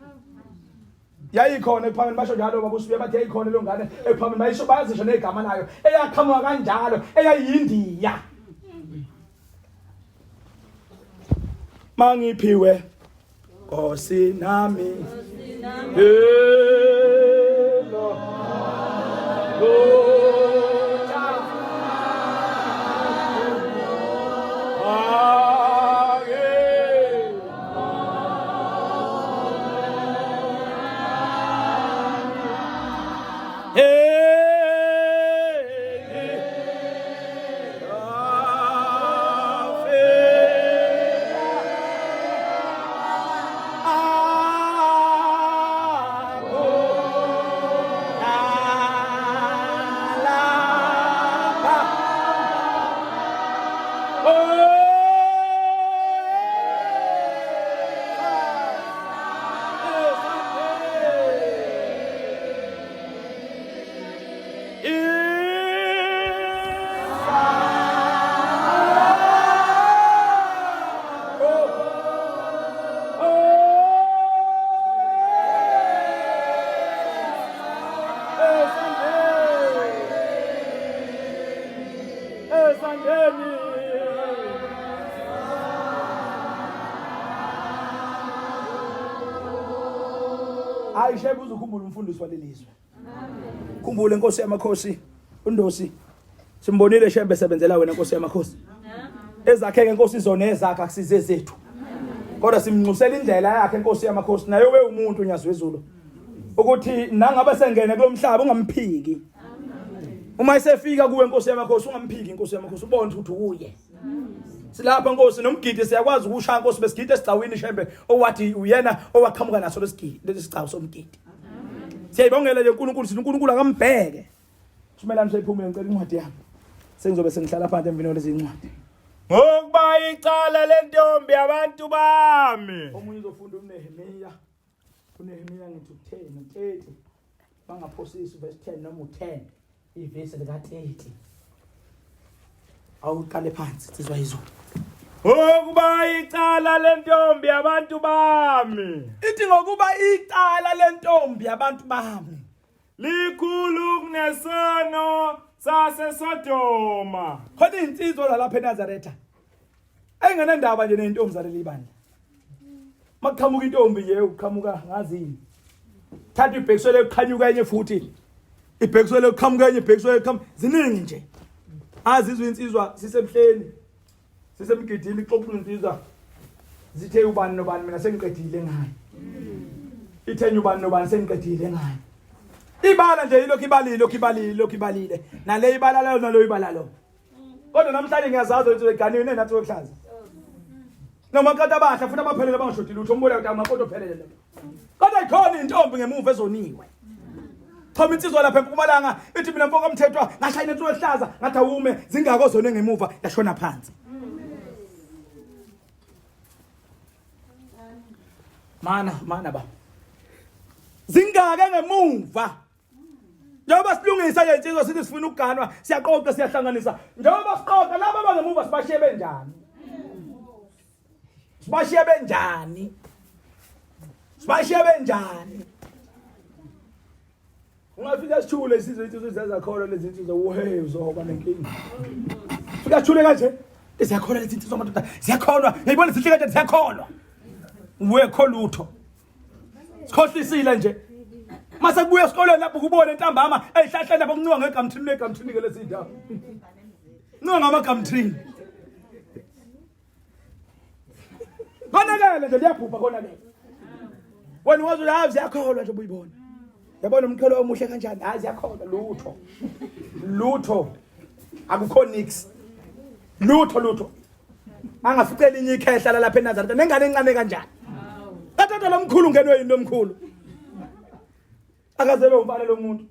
yayikhona ekuphameni basho njalo baba usibuye bathi yayikhona leyo ngane ekuphameni bayisho bayazisho negama layo eyaqhamuka kanjalo eyayiyindiya mangiphiwe Nkosi nami Hello Hayi shebe uzukhumbula umfundisi walelizwe. Khumbule Nkosi yamakhosi uNdosi. Simbonile shembe sebenzela wena Nkosi yamakhosi. Ezakhe ke Nkosi izona ezakhe akusize zethu. Kodwa simnxusela indlela yakhe Nkosi yamakhosi naye ube umuntu uNyazi wezulu. Ukuthi nangabe sengene kulomhlaba ungamphiki. Uma esefika kuwe Nkosi yamakhosi ungamphiki Nkosi yamakhosi ubone ukuthi uye. Silapha Nkosi nomgidi siyakwazi ukushaya Nkosi besigide esigcawini shembe owathi uyena owaqhamuka naso lesigidi lesigcawu somgidi. Siyayibongela nje uNkulunkulu sithi uNkulunkulu akambheke. Simelani seyiphumile ngicela incwadi yami. Sengizobe sengihlala phansi emvini kwalezi incwadi. Ngokuba icala lentombi abantu bami. Omunye uzofunda uNehemiya. UNehemiya ngithi u10 u30. Bangaphosisi verse 10 noma u10. Ivesi lika 30. Awuqale phansi sizwa izulu. Ngokuba icala lentombi abantu bami. Ithi ngokuba icala lentombi abantu bami. Likhulu kunesono saseSodoma. Khona izinsizwa zalapha eNazaretha. Engenandaba nje nentombi zaleli bandla. Makuqhamuka intombi nje uqhamuka ngazini. Thatha ibhekiswele eqhanyuka enye futhi. Ibhekiswele eqhamuka enye ibhekiswele eqhamuka ziningi nje. Azizwe insizwa sisemhleni. Sisemgidini ixoxa insizwa. Zithe ubani nobani mina sengiqedile ngaye. Ithe ubani nobani sengiqedile ngaye. Ibala nje ilokhu ibalile lokhu ibalile lokhu ibalile. Nale ibala layo nalo ibala lo. Kodwa namhlanje ngiyazazi ukuthi beganiwe nenathi wekuhlaza. Noma kanti abahle futhi abaphelele bangashodi lutho umbona ukuthi amakoti ophelele lo. Kodwa ikhona intombi ngemuva ezoniwe. Choma insizwa lapha empumalanga ithi mina mfoka mthethwa ngashayina insuku ehlaza ngathi awume zingako zone ngemuva yashona phansi. Mana mana ba. Zingaka ngemuva. Njengoba silungisa le nsizwa sithi sifuna ukuganwa siyaqoqa siyahlanganisa. Njengoba siqoqa laba abangemuva sibashiye benjani? Sibashiye benjani? Sibashiye benjani? Ungafika sithule isizwe insizwa ziyazakholwa lezi insizwa uhe uzoba nenkinga. Fika sithule kanje ziyakholwa lezi insizwa madoda ziyakholwa yayibona zihle kanje ziyakholwa. Uwekho lutho. Sikhohlisile nje. Mase kubuya esikoleni lapho kubone ntambama ezihlahleni lapho kunciwa ngegamthini negamthini ke lezi ndawo. Nciwa ngamagamthini. Konakele nje liyaphupha konakele. Wena wazi hayi ziyakholwa nje ubuyibona. Yabona umqhelo omuhle kanjani? Hayi ziyakholwa lutho. Lutho. Akukho nix. Lutho lutho. Angafice elinye ikhehla lapha eNazaretha nengane encane kanjani. Katata lomkhulu ngenwe yini lomkhulu? Akazebe umfana lo muntu.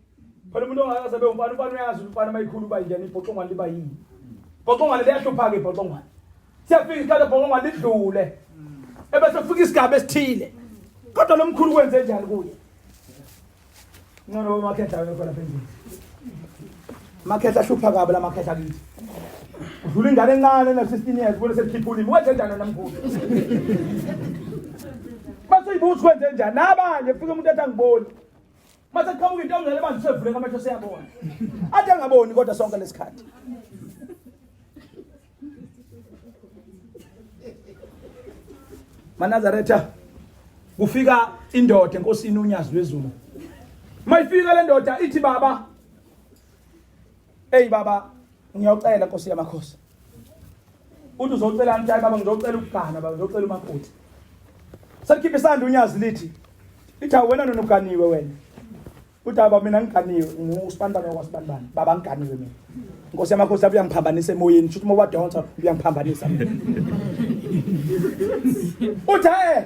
Phela umuntu ongakaze umfana umfana uyazi umfana mayikhulu uba yinjani ibhoxongwane liba yini. Ibhoxongwane liyahlupha ke ibhoxongwane. Siyafika isikhathi ibhoxongwane lidlule. Ebese kufika isigaba esithile. Kodwa lomkhulu kwenze njani kuye? Ngcono bomakhehla wekho lapha endlini. Makhehla ahlupha kabi la makhehla kithi. Udlula ingane encane na 16 years ubone selikhipha ulimi. Wenze njani wena mkhulu? Base uyibuza kwenze njani? Nabanye kufika umuntu athi angiboni. Mase kuqhamuka into ongele manje usevuleka amehlo seyabona. Athi angaboni kodwa sonke lesikhathi. MaNazaretha kufika indoda enkosini uNyazi lwezulu. Mayifika le ndoda ithi baba Ey baba ngiyocela Nkosi yamakhosi. Uthi uzocela mntayi baba ngizocela ukugana baba ngizocela umakoti. Selikhipha isandla uNyazi lithi ithi wena nonuganiwe wena. Uthi baba mina ngiganiwe ngusibani wakwasibanibani baba ngiganiwe mina. Nkosi yamakhosi lapho uyangiphambanisa emoyeni shuthi uma wadonsa uyangiphambanisa mina. Uthi eh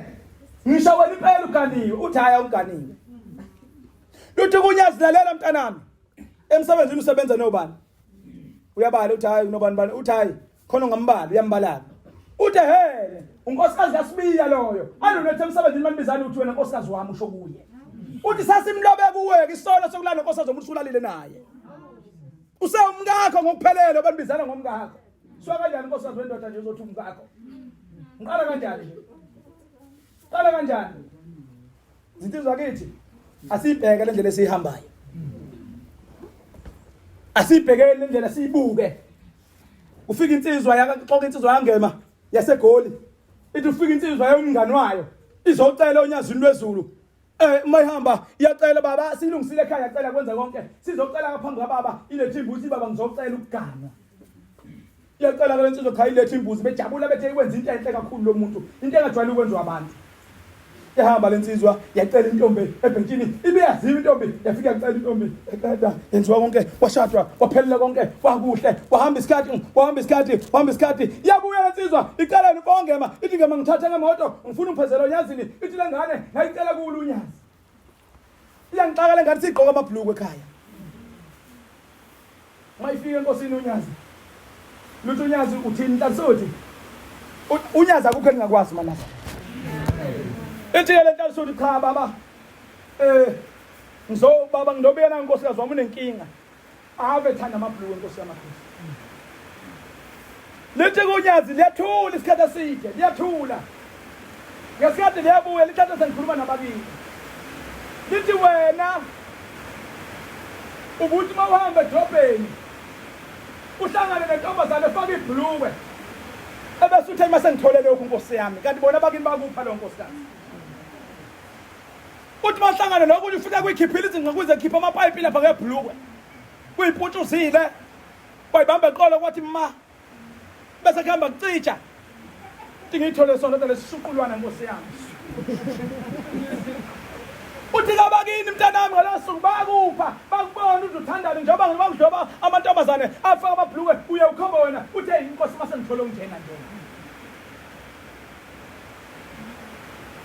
ngisho wena impela uganiwe uthi hayi awuganiwe. Luthi kunyazi lalela mntanami. Emsebenzini usebenza nobani? Uyabala uthi hayi unobani bani uthi hayi khona ungambala uyambalaka. Uthi hele unkosikazi kaSibiya loyo. Alunethe emsebenzini manibizana uthi wena nkosikazi wami usho kuye. Uthi sasimlobe kuwe ke isono sokulala nonkosikazi womuntu usulalile naye. Usewumkakho ngokuphelele banibizana ngomkakho. Suka kanjani unkosikazi wendoda nje uzothi umkakho? Ngiqala kanjani nje? Qala kanjani? Zinsizwa kithi asibheke le ndlela esiyihambayo. Asibhekeni le ndlela siyibuke. Ufika insizwa yakaxoka insizwa yangema yaseGoli. Ithi ufika insizwa yomngani wayo izocela onyazini lwezulu. Eh uma ihamba iyacela baba silungisile ekhaya yacela kwenza konke sizocela ngaphambi kababa ilethe imbuzi baba ngizocela ukuganwa iyacela ke lensizwa cha ilethe imbuzi bejabula bethe ikwenza into enhle kakhulu lo muntu into engajwayele ukwenziwa abantu yahamba lensizwa yacela intombi ebhentshini ibiyaziwa intombi yafika yacela intombi eqeda yenziwa konke kwashadwa kwaphelela konke kwakuhle kwahamba isikhathi kwahamba isikhathi kwahamba isikhathi yabuya lensizwa icela nibongema ithi ngema ngithathe ngemoto ngifuna ungiphezela onyazini ithi le ngane ngayicela kulo unyazi iyangixaka le ngane sigqoka amabhuluku ekhaya uma ifika enkosini unyazi luthi unyazi uthini ntansothi unyazi akukho engingakwazi manasa ithi ke le ntansothi cha baba eh ngizo baba ngizobuya na nkosikazi wami unenkinga Ave thanda amabhuluku enkosi yamakhosi. Lithi kunyazi liyathula isikhathi eside, liyathula. Ngesikhathi liyabuya lithatha sengikhuluma nababili. Lithi wena ubuthi uma uhamba edrobheni uhlangane nentombazane efaka ibhulukwe ebese uthe uma sengithole lokhu nkosi yami kanti bona bakini bakupha lo nkosikazi Uthi bahlangane nokunye ufika kuyikhiphile izinqa kuze khipha amapayipi lapha ngebhulukwe. Kuyiputshuzile. Wayibamba eqolo kwathi ma. Bese kuhamba kucija. Uthi ngiyithole sona kodwa lesishuqulwana nkosi yami. Uthi kabakini mntanami ngalowo suku bayakupha bakubona ukuthi uthandane njengoba ngibakudloba amantombazane afaka amabhulukwe uye ukhomba wena uthe inkosi mase ngithole unjena njena.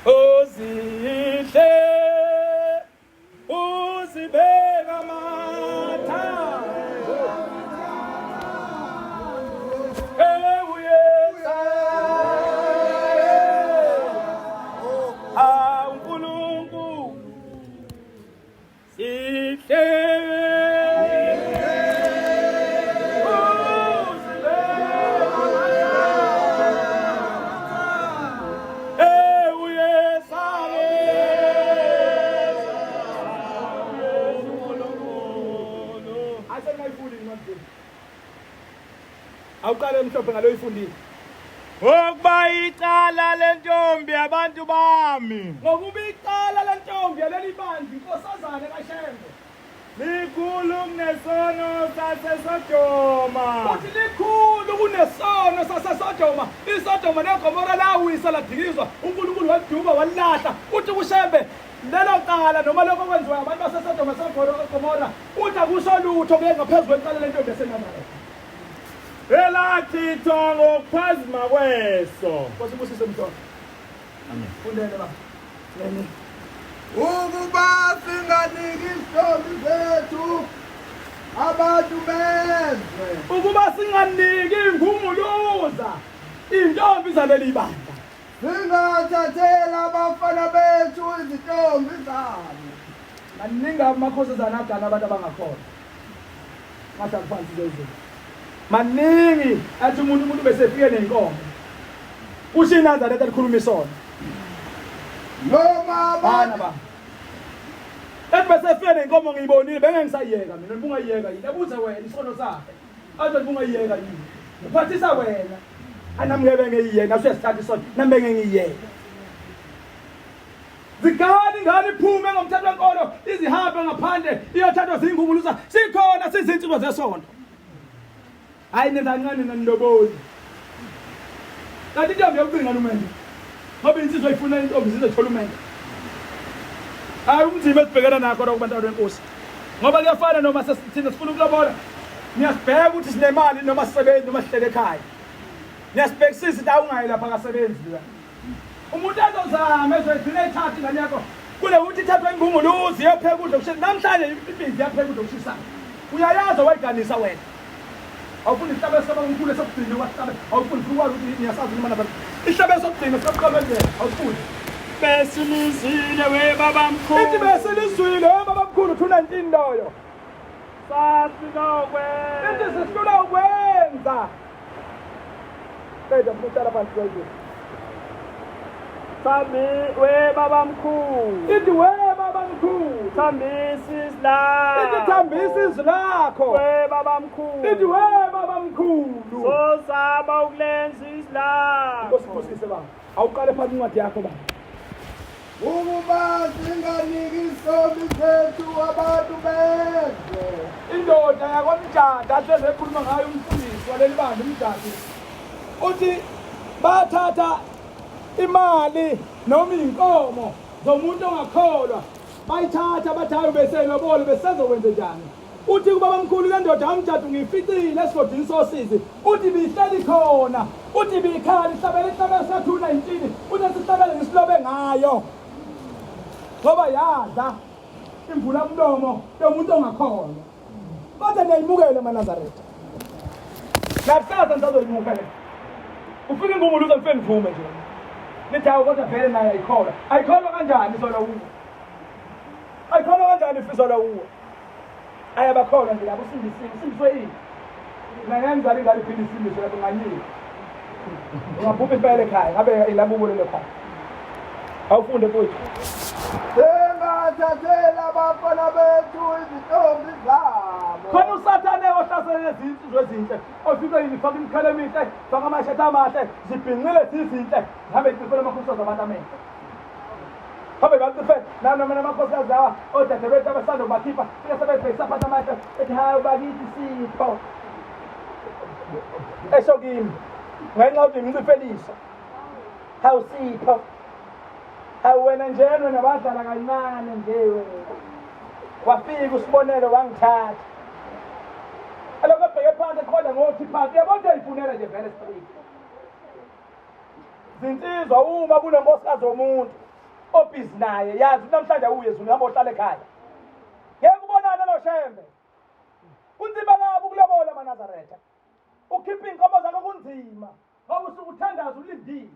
Ozihle uzibeka amathambo ewuyesa uNkulunkulu Sihle Awuqale emhlophe ngalo uyifundile. Ngokuba icala lentombi yabantu bami. Ngokuba icala lentombi yaleli bandla inkosazane kaShembe. Likhulu kunesono saseSodoma. Uthi likhulu kunesono saseSodoma. ISodoma neGomora lawisa ladikizwa. uNkulunkulu waliduba walilahla. Uthi kuShembe lelo cala noma lokho okwenziwa abantu baseSodoma seGomora uthi akusho lutho kuye ngaphezu kwecala lentombi yaseNazaretha. Elachithwa ngokuphazima kweso. Nkosi ibusise mhlolo. Amen. Fundele baba. Amen. Ukuba singaniki izintombi zethu abantu bezwe. Ukuba singaniki ingunguluza intombi zaleli bandla. Singathathela abafana bethu izintombi zabo. Maningi amakhosazana agana abantu abangakholwa. Ngahlala phansi zezulu. Maningi athi umuntu umuntu bese efike nenkomo. Kusho iNazaretha likhuluma isona. Noma abantu ba. Ethi bese efike nenkomo ngiyibonile bengeke ngisayiyeka mina ngibungayiyeka yini. Ebuze wena isono sakhe. Athi ngibungayiyeka yini. Uphathisa wena. Anami ngeke ngiyiyeka nasuyasithatha isono nami bengeke ngiyiyeke. Zigane ingane iphume ngomthetho wenkolo izihambe ngaphandle iyothathwa zingubuluza sikhona sizinsizwa zesonto. Hayi nenza kancane naniloboli. Kanti intombi yokucinga umendo. Ngoba insizwa ifuna intombi zizothola umendo. Hayi umzimba esibhekana nakho lokho bantwana benkosi. Ngoba kuyafana noma sesithina sifuna ukulobola. Niyasibheka ukuthi sinemali noma sisebenzi noma sihlele ekhaya. Niyasibhekisisa ukuthi awungayi lapha akasebenzi loya. Umuntu ezozama ezoyigcina ethatha ingane yakho kunokuthi ithathwe ingunguluzi iyopheka ukudla okushisa. Namhlanje impinzi iyapheka ukudla okushisayo. Uyayazi owayiganisa wena. Awufuni isihlabo esikamkhulu esokugcina kwasihlabe. Awufuni ufuna ukwazi ukuthi niyasazi noma nabantu. Isihlabo esokugcina sikamqamezela. Awufuni. Besilizwile we babamkhulu. Ithi besilizwile we babamkhulu 219 loyo. Sasilokwenza. Ithi sihlula ukwenza. Qeda mfuna uhlala phansi kwezulu. Thambi we babamkhulu. Ithi we babamkhulu. Thambisa izwi lakho. Ithi thambisa izwi lakho. We babamkhulu. Ithi we babamkhulu. Sozama ukulenza izwi lakho. Inkosi ibusise baba. Awuqale phansi incwadi yakho baba. Ukuba singaniki izintombi zethu abantu bezwe. Indoda yakwaMjada ahlezi ekhuluma ngayo umfundisi waleli bandla uMjadi uthi bathatha imali noma iy'nkomo zomuntu ongakholwa bayithatha bathi hayi ubeselobole besezokwenze njani. Uthi kubabamkhulu le ndoda kaMjadu ngiyificile esigodini sosizi, uthi ibihleli khona, uthi ibikhala ihlabela ihlabela sa-219, uthi esihlabele ngisilobe ngayo ngoba yadla imvula mlomo yomuntu ongakholwa. Kodwa niyayimukela amaNazaretha. Nakusasa nisazoyimukela. Ufika ingungulu uze ngifike ngivume nje. Nithi hawu kodwa vele naye ayikholwa. Ayikholwa kanjani isolwa kuwe? Ayikholwa kanjani ifisolwa kuwe? Ayabakholwa nje labo usindisiwe, usindiswe yini? Mina ngeke ngizale ingane iphinde isindiswe lapho nganyiwe. Ungaphuma impela ekhaya, ngabe ilabubo lelo khaya. Awufunde mfowethu. Singathathela abafana bethu izintombi zabo. Khona uSathane ohlasele izinsizwa ezinhle, ofice yini faka imikhalo emihle, faka amashethi amahle, zibhinqile zizinhle, zihambe zicifela amakhosikazi abantu amehlo. Hambe bacife nanoma namakhosikazi lawa odadewethu abasanda kubakhipha, fike sebebhekisa phansi amehlo, ethi hawu bakithi sipho. Esho kimi, ngenxa yokuthi ngimcifeliso. Hawu Sipho. Hawu wena njena wena wadlala kancane nje wena. Wafika usibonelo wangithatha. Elokhu ebheke phansi eqonda ngothi phansi uyabona ukuthi uyayifunela nje vele straight. Zinsizwa uma kunenkosikazi womuntu obhizi naye yazi ukuthi namhlanje awuye ezulwini hamba ohlala ekhaya. Ngeke ubonane noShembe. Kunzima kabi ukulobola amaNazaretha. Ukhipha iy'nkomo zakho kunzima. Ngoba usuke uthandaza ulindile.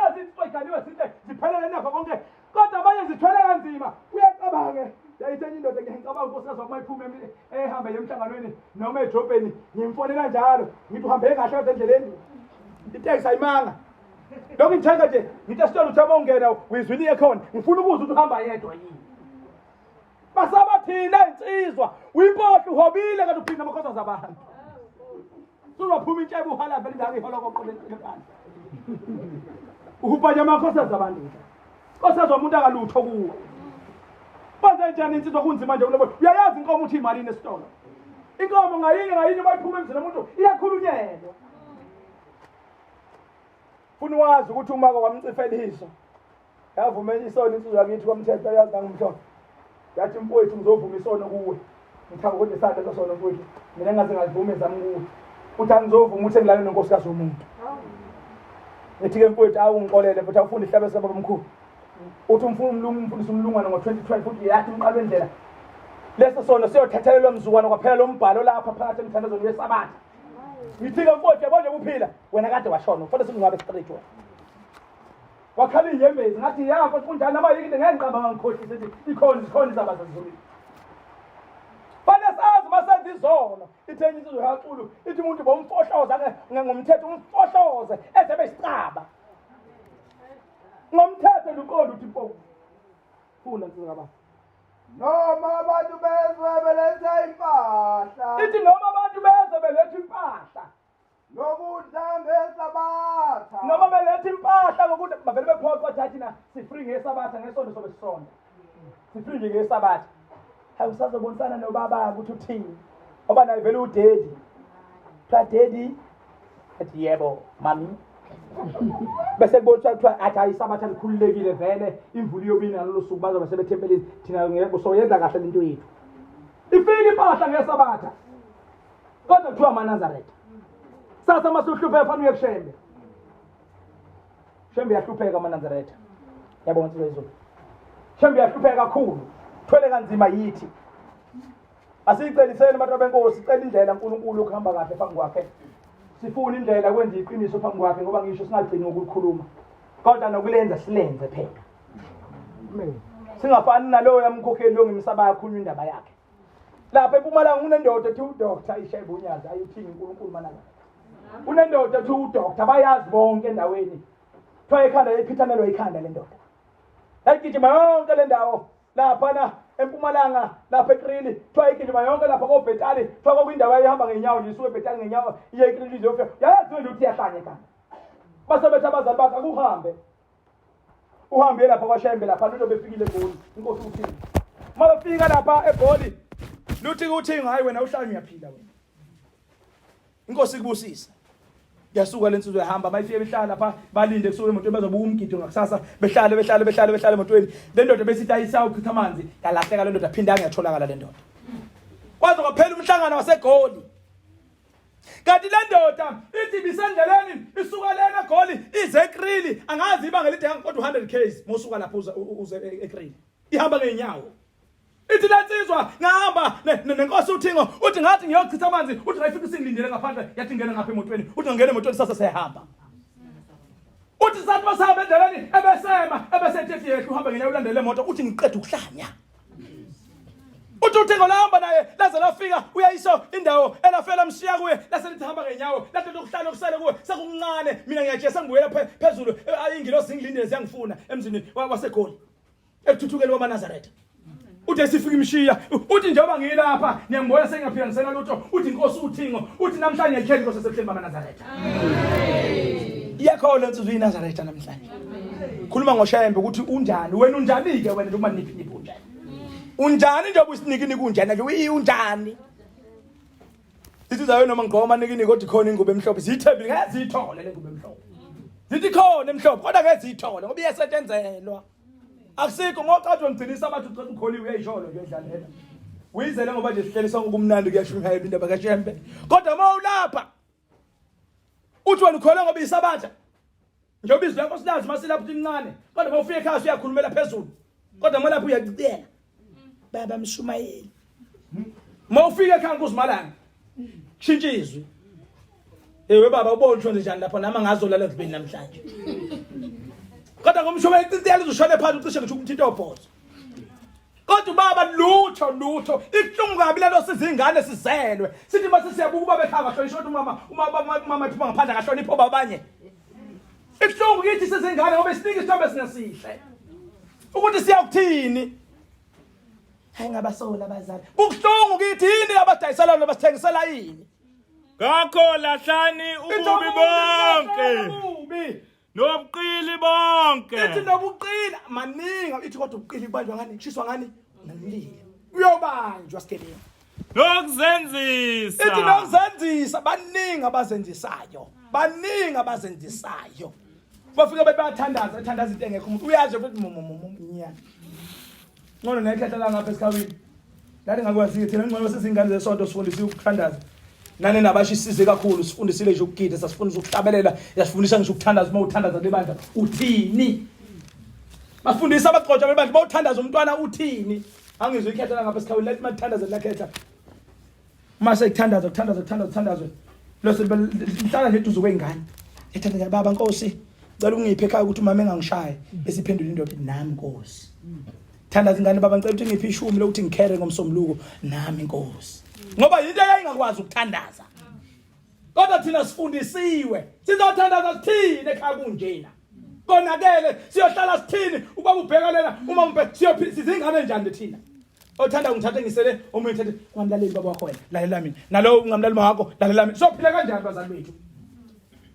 Ezi insizwa igaliwe zinhle ziphelele nakho konke. Kodwa abanye zithwele kanzima. Uyacabange. Yayithi enye indoda ngiyangicabanga unkosikazi wami mayiphuma ehambe emhlanganweni noma edrobheni ngimfonela njalo ngithi uhambe kahle kodwa endleleni. Itekisi ayimanga. Lokhu ngithenga nje ngithi esitolo uthe uma ungena uyizwile iyekhona ngifuna ukuzwa ukuthi uhamba yedwa yini. Basaba thina insizwa uyimpohlo uhobile kanti uphinda amakhosikazi abantu. Suzophuma intshebe uhala vele ingaka iholokoqo lempandla. Uhubhanya amakhosikazi abantu. Nkosikazi womuntu akalutho kuwe. Kwenze njani insizwa kunzima nje kulobo. Uyayazi inkomo uthi imalini esitolo. Inkomo ngayinye ngayinye uma iphuma emzini womuntu iyakhulunyelwa. Funa wazi ukuthi umaka wamcifela iso. Yavuma isono insizwa yakithi kwamthetho yazi nangumhlolo. Yathi mfowethu ngizovuma isono kuwe. Ngithanda ukuthi isandla leso sono mfowethu. Mina ngaze ngazivuma ezami kuwe. Uthi angizovuma ukuthi ngilale nonkosikazi womuntu. Ngithi ke mfowethu awungixolele mfowethu awufunde ihlaba esababa omkhulu. Uthi umfuna umfundisi umlungwana ngo-2012 uthi yathi umqalo wendlela. Leso sono siyothethelelwa mzukwana kwaphela lo mbhalo lapha phakathi emthandazweni wesabatha. Ngithi ke mfowethu yabo nje kuphila wena kade washona ufanele singcwabe straight wena. Wakhala inyembezi ngathi ya nkosi kunjani noma yini ngeke ngiqamba ngangikhohlise ukuthi ikhona zikhona izaba zezulwini. Fanele sazi uma senza izono ithe enye insizwa yaculu ithi umuntu bomfohloza ngomthetho umfohloze eze besicaba. Ngomthetho luqonda uthi mpofu. Funda nsizwa kababa. Noma abantu bezwe beletha impahla. Ithi noma abantu bezwe beletha impahla. Nokudla ngesabatha. Noma beletha impahla ngokudla bavele bephoqa bathi hayi thina sifree ngesabatha ngesonto sobe sisonta. Sifree nje ngesabatha. Hayi usazobonisana nobaba ukuthi uthini. Ngoba naye vele udaddy. Kuthiwa daddy athi yebo mami. Bese kubotshwa kuthiwa athi hayi isabatha likhululekile vele imvula iyobina ngalolo suku bazobe sebethempelini thina ngeke soyenza kahle lento yethu. Ifike impahla ngesabatha. Kodwa kuthiwa amaNazaretha. Sasa uma suhlupheka fanele uye kuShembe. Shembe uyahlupheka amaNazaretha. Yabona insizwa yezulu. Shembe uyahlupheka kakhulu. Thwele kanzima yithi. Asiyiceliseni abantu benkosi, cela indlela uNkulunkulu ukuhamba kahle phambi kwakhe. Sifuna indlela kwenza iqiniso phambi kwakhe ngoba ngisho singagcini ngokulikhuluma. Kodwa nokulenza silenze phela. Amen. Singafani naloyo yamkhokheli longimsaba yakhulunywa indaba yakhe. Lapha eMpumalanga unendoda ethi udoctor ishebe unyazi ayuthini uNkulunkulu manaka. Unendoda ethi udoctor bayazi bonke endaweni. Kuthiwa ikhanda iphithanelwa ikhanda le ndoda. Yayigijima yonke le ndawo laphana eMpumalanga lapha eKrili kuthiwa igijima yonke lapha koBhetali kuthiwa kwakuyindawo yayihamba ngenyawo nje isuke eBhetali ngenyawo iye eKrili izofika. Yayaziwe nje ukuthi iyahlanya ekhanda. Base bethi abazali bakhe akuhambe. Uhambe lapha kwaShembe lapha lutho befikile eGoli. Inkosi uthini? Uma befika lapha eGoli luthi kuthi hayi wena uhlanye uyaphila wena. Inkosi ikubusise. Yasuka lensizwa yahamba bayifike behlala lapha balinde kusuka emotweni bazobuka umgido ngakusasa behlale behlale behlale behlale emotweni le ndoda besithi ayisa uchitha amanzi yalahleka le ndoda phinda angiyatholakala le ndoda kwaze kwaphela umhlangano waseGoli kanti le ndoda ithi ibisendleleni isuka lena eGoli ize eKrili angazi ibanga elide kodwa 100 k's mosuka lapho uze eKrili ihamba ngeenyawo ithi lensizwa ngahamba nenkosi uthingo uthi ngathi ngiyochitha amanzi uthi ngayifika isingilindele ngaphandle yathi ngena ngapha emotweni uthi ngangena emotweni sase siyahamba uthi sathi masihamba endleleni ebesema ebesethi yehla uhamba ngenyawo ulandele imoto uthi ngiqeda ukuhlanya uthi uthingo lahamba naye laze lafika uyayisho indawo elafela mshiya kuye lase lithi hamba ngenyawo lathi ukuhlala okusele kuwe sekuncane mina ngiyajesa ngibuyela phezulu eh, ingilosi ngilindele ziyangifuna emzini waseGoli ekuthuthukeni kwamaNazaretha uthi esifika imshiya uthi njengoba ngilapha niyangibona sengiyaphila ngisena lutho uthi inkosi uthingo uthi namhlanje ngiyakhetha inkosi esebuhleni bamaNazaretha iyakhona insizwa iNazaretha namhlanje khuluma ngoShembe ukuthi unjani wena unjani ke wena njengoba niphi niphi unjani unjani njengoba usiniki niki unjani nje uyi unjani sithi zayo noma ngigqoka amanikini kodwa ikhona ingubo emhlophe siyithembile ngeke siyithole le ngubo emhlophe sithi khona emhlophe kodwa ngeke siyithole ngoba iyasetshenzelwa akusikho ngoqathi ngigcinisa abathi ucela ukholiwe uyayisholo nje edlalela uyizele ngoba nje sihleli sonke kumnandi kuyashumayela indaba kaShembe kodwa uma ulapha uthi wena ukholwe ngoba isabatha njengoba izwi lakho silazi uma silapho lincane kodwa uma ufika ekhaya uyakhulumela phezulu kodwa uma lapho uyacela baba mshumayeli uma ufika ekhaya nkuzimalanga kushintsha izwi ewe baba ubona usho njani lapho nami ngazolala ezibeni namhlanje kodwa ngomshumayeli icintiyela uzoshona phansi ucishe ngisho umthinto obhozo kodwa ubaba lutho lutho ibuhlungu kabi lento sizingane sizelwe sithi mase siyabuka ubaba ekhaya kahlonishwa kodwa umama umama umama ephuma ngaphandle akahloniphi obabanye ibuhlungu kithi sizingane ngoba isinika isithombe sinesihle ukuthi siyakuthini hayi ngabasola abazali kubuhlungu kithi yini abadayisela nabasithengisela yini ngakho lahlani ububi bonke ububi Nobuqili bonke. Ithi nobuqili maningi ithi kodwa ubuqili kubanjwa ngani kushiswa ngani ngomlilo. Uyobanjwa sigebengu. Nokuzenzisa. Ithi nokuzenzisa baningi abazenzisayo. Baningi abazenzisayo. Bafika bethi bayathandaza ethandaza into engekho umuntu uyazi futhi nya. Ngcono nekhehla la ngapha esikhawini. Lali ngakwazi thina ngcono sezingane zesonto sifundisiwe ukuthandaza. Nani nabasho isize kakhulu sifundisile nje ukugida sasifundisa ukuhlabelela yasifundisa ngisho ukuthandaza uma uthandaza lebandla uthini. Bafundisa abagcotshwa bebandla uma uthandaza umntwana uthini. Angizwe ikhehla la ngapha esikhawini lathi mathandaza lakhehla. Uma sekuthandaza kuthandaza kuthandaza kuthandazwe lose lihlala nje eduze kwey'ngane. Ethandaza baba Nkosi cela ungiphe ekhaya ukuthi umama engangishayi bese iphendula indoda nami Nkosi. Thandaza ingane baba ngicela ukuthi ngiphe ishumi lokuthi ngikhere ngomsombuluko nami Nkosi. Ngoba yinto eyayingakwazi ukuthandaza. Kodwa thina sifundisiwe sizothandaza sithini ekhaya kunjena. Konakele siyohlala sithini ubaba ubheka lena uma umbheka siyophila sizingane njani thina. Othanda ungithathe ngisele omunye uthathe ungamlaleli baba wakho wena lalela mina nalowo ungamlaleli mama wakho lalela mina sophila kanjani bazali bethu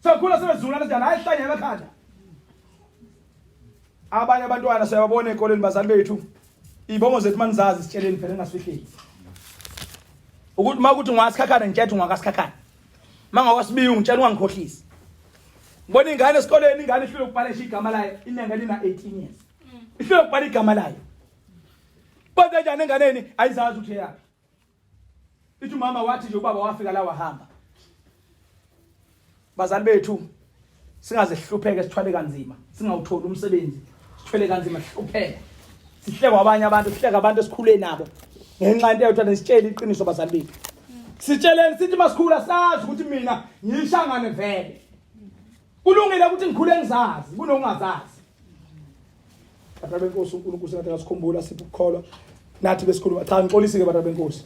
sokhula sebezulana kanjani hayi hlanya emakhanda abanye abantwana siyababona ezikoleni bazali bethu ibongo zethu manizazi sitsheleni phela engasifihleli ukuthi uma ukuthi ungasikhakhana ngitshethe ungakasikhakhana uma ngawasibiyi ungitshela ungangikhohlisi ngibona ingane esikoleni ingane ihlule ukubhala ngisho igama layo inenga lina 18 years ihlule ukubhala igama layo kwenze njani enganeni ayizazi ukuthi eyaphi ithi umama wathi nje ubaba wafika la wahamba bazali bethu singaze sihlupheke sithwale kanzima singawutholi umsebenzi sithwele kanzima sihlupheke sihlekwa abanye abantu sihleka abantu esikhule nabo ngenxa into eyodwa nisitshele iqiniso bazali bethu sitsheleni sithi masikhula sazi ukuthi mina ngiyishangane vele kulungile ukuthi ngikhule ngizazi kunokungazazi Bantwana benkosi uNkulunkulu sengathi angasikhumbula siphe ukukholwa nathi besikhuluma cha ngixolisi ke bantwana benkosi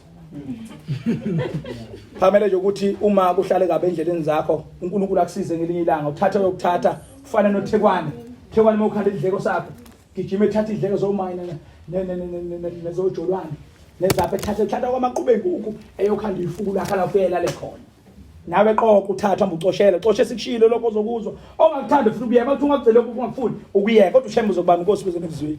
phamele nje ukuthi uma kuhlale kabi endleleni zakho uNkulunkulu akusize ngelinye ilanga uthathe uyokuthatha ufana noThekwane Thekwane uma ukhanda idleko sakho gijima ethatha idleko zomayina nezojolwane nezapha ethatha ethatha kwamaqhube inkukhu eyokhanda ifuku lakhe la ufike lale khona. Nawe qoqa uthatha hamba ucoshela, coshe sikushilo lokho ozokuzwa. Ongakuthanda futhi ukuyeka, bathi ungakugcela lokho ungakufuni ukuyeka, kodwa uShembe uzokubamba inkosi kuze nekuzwile.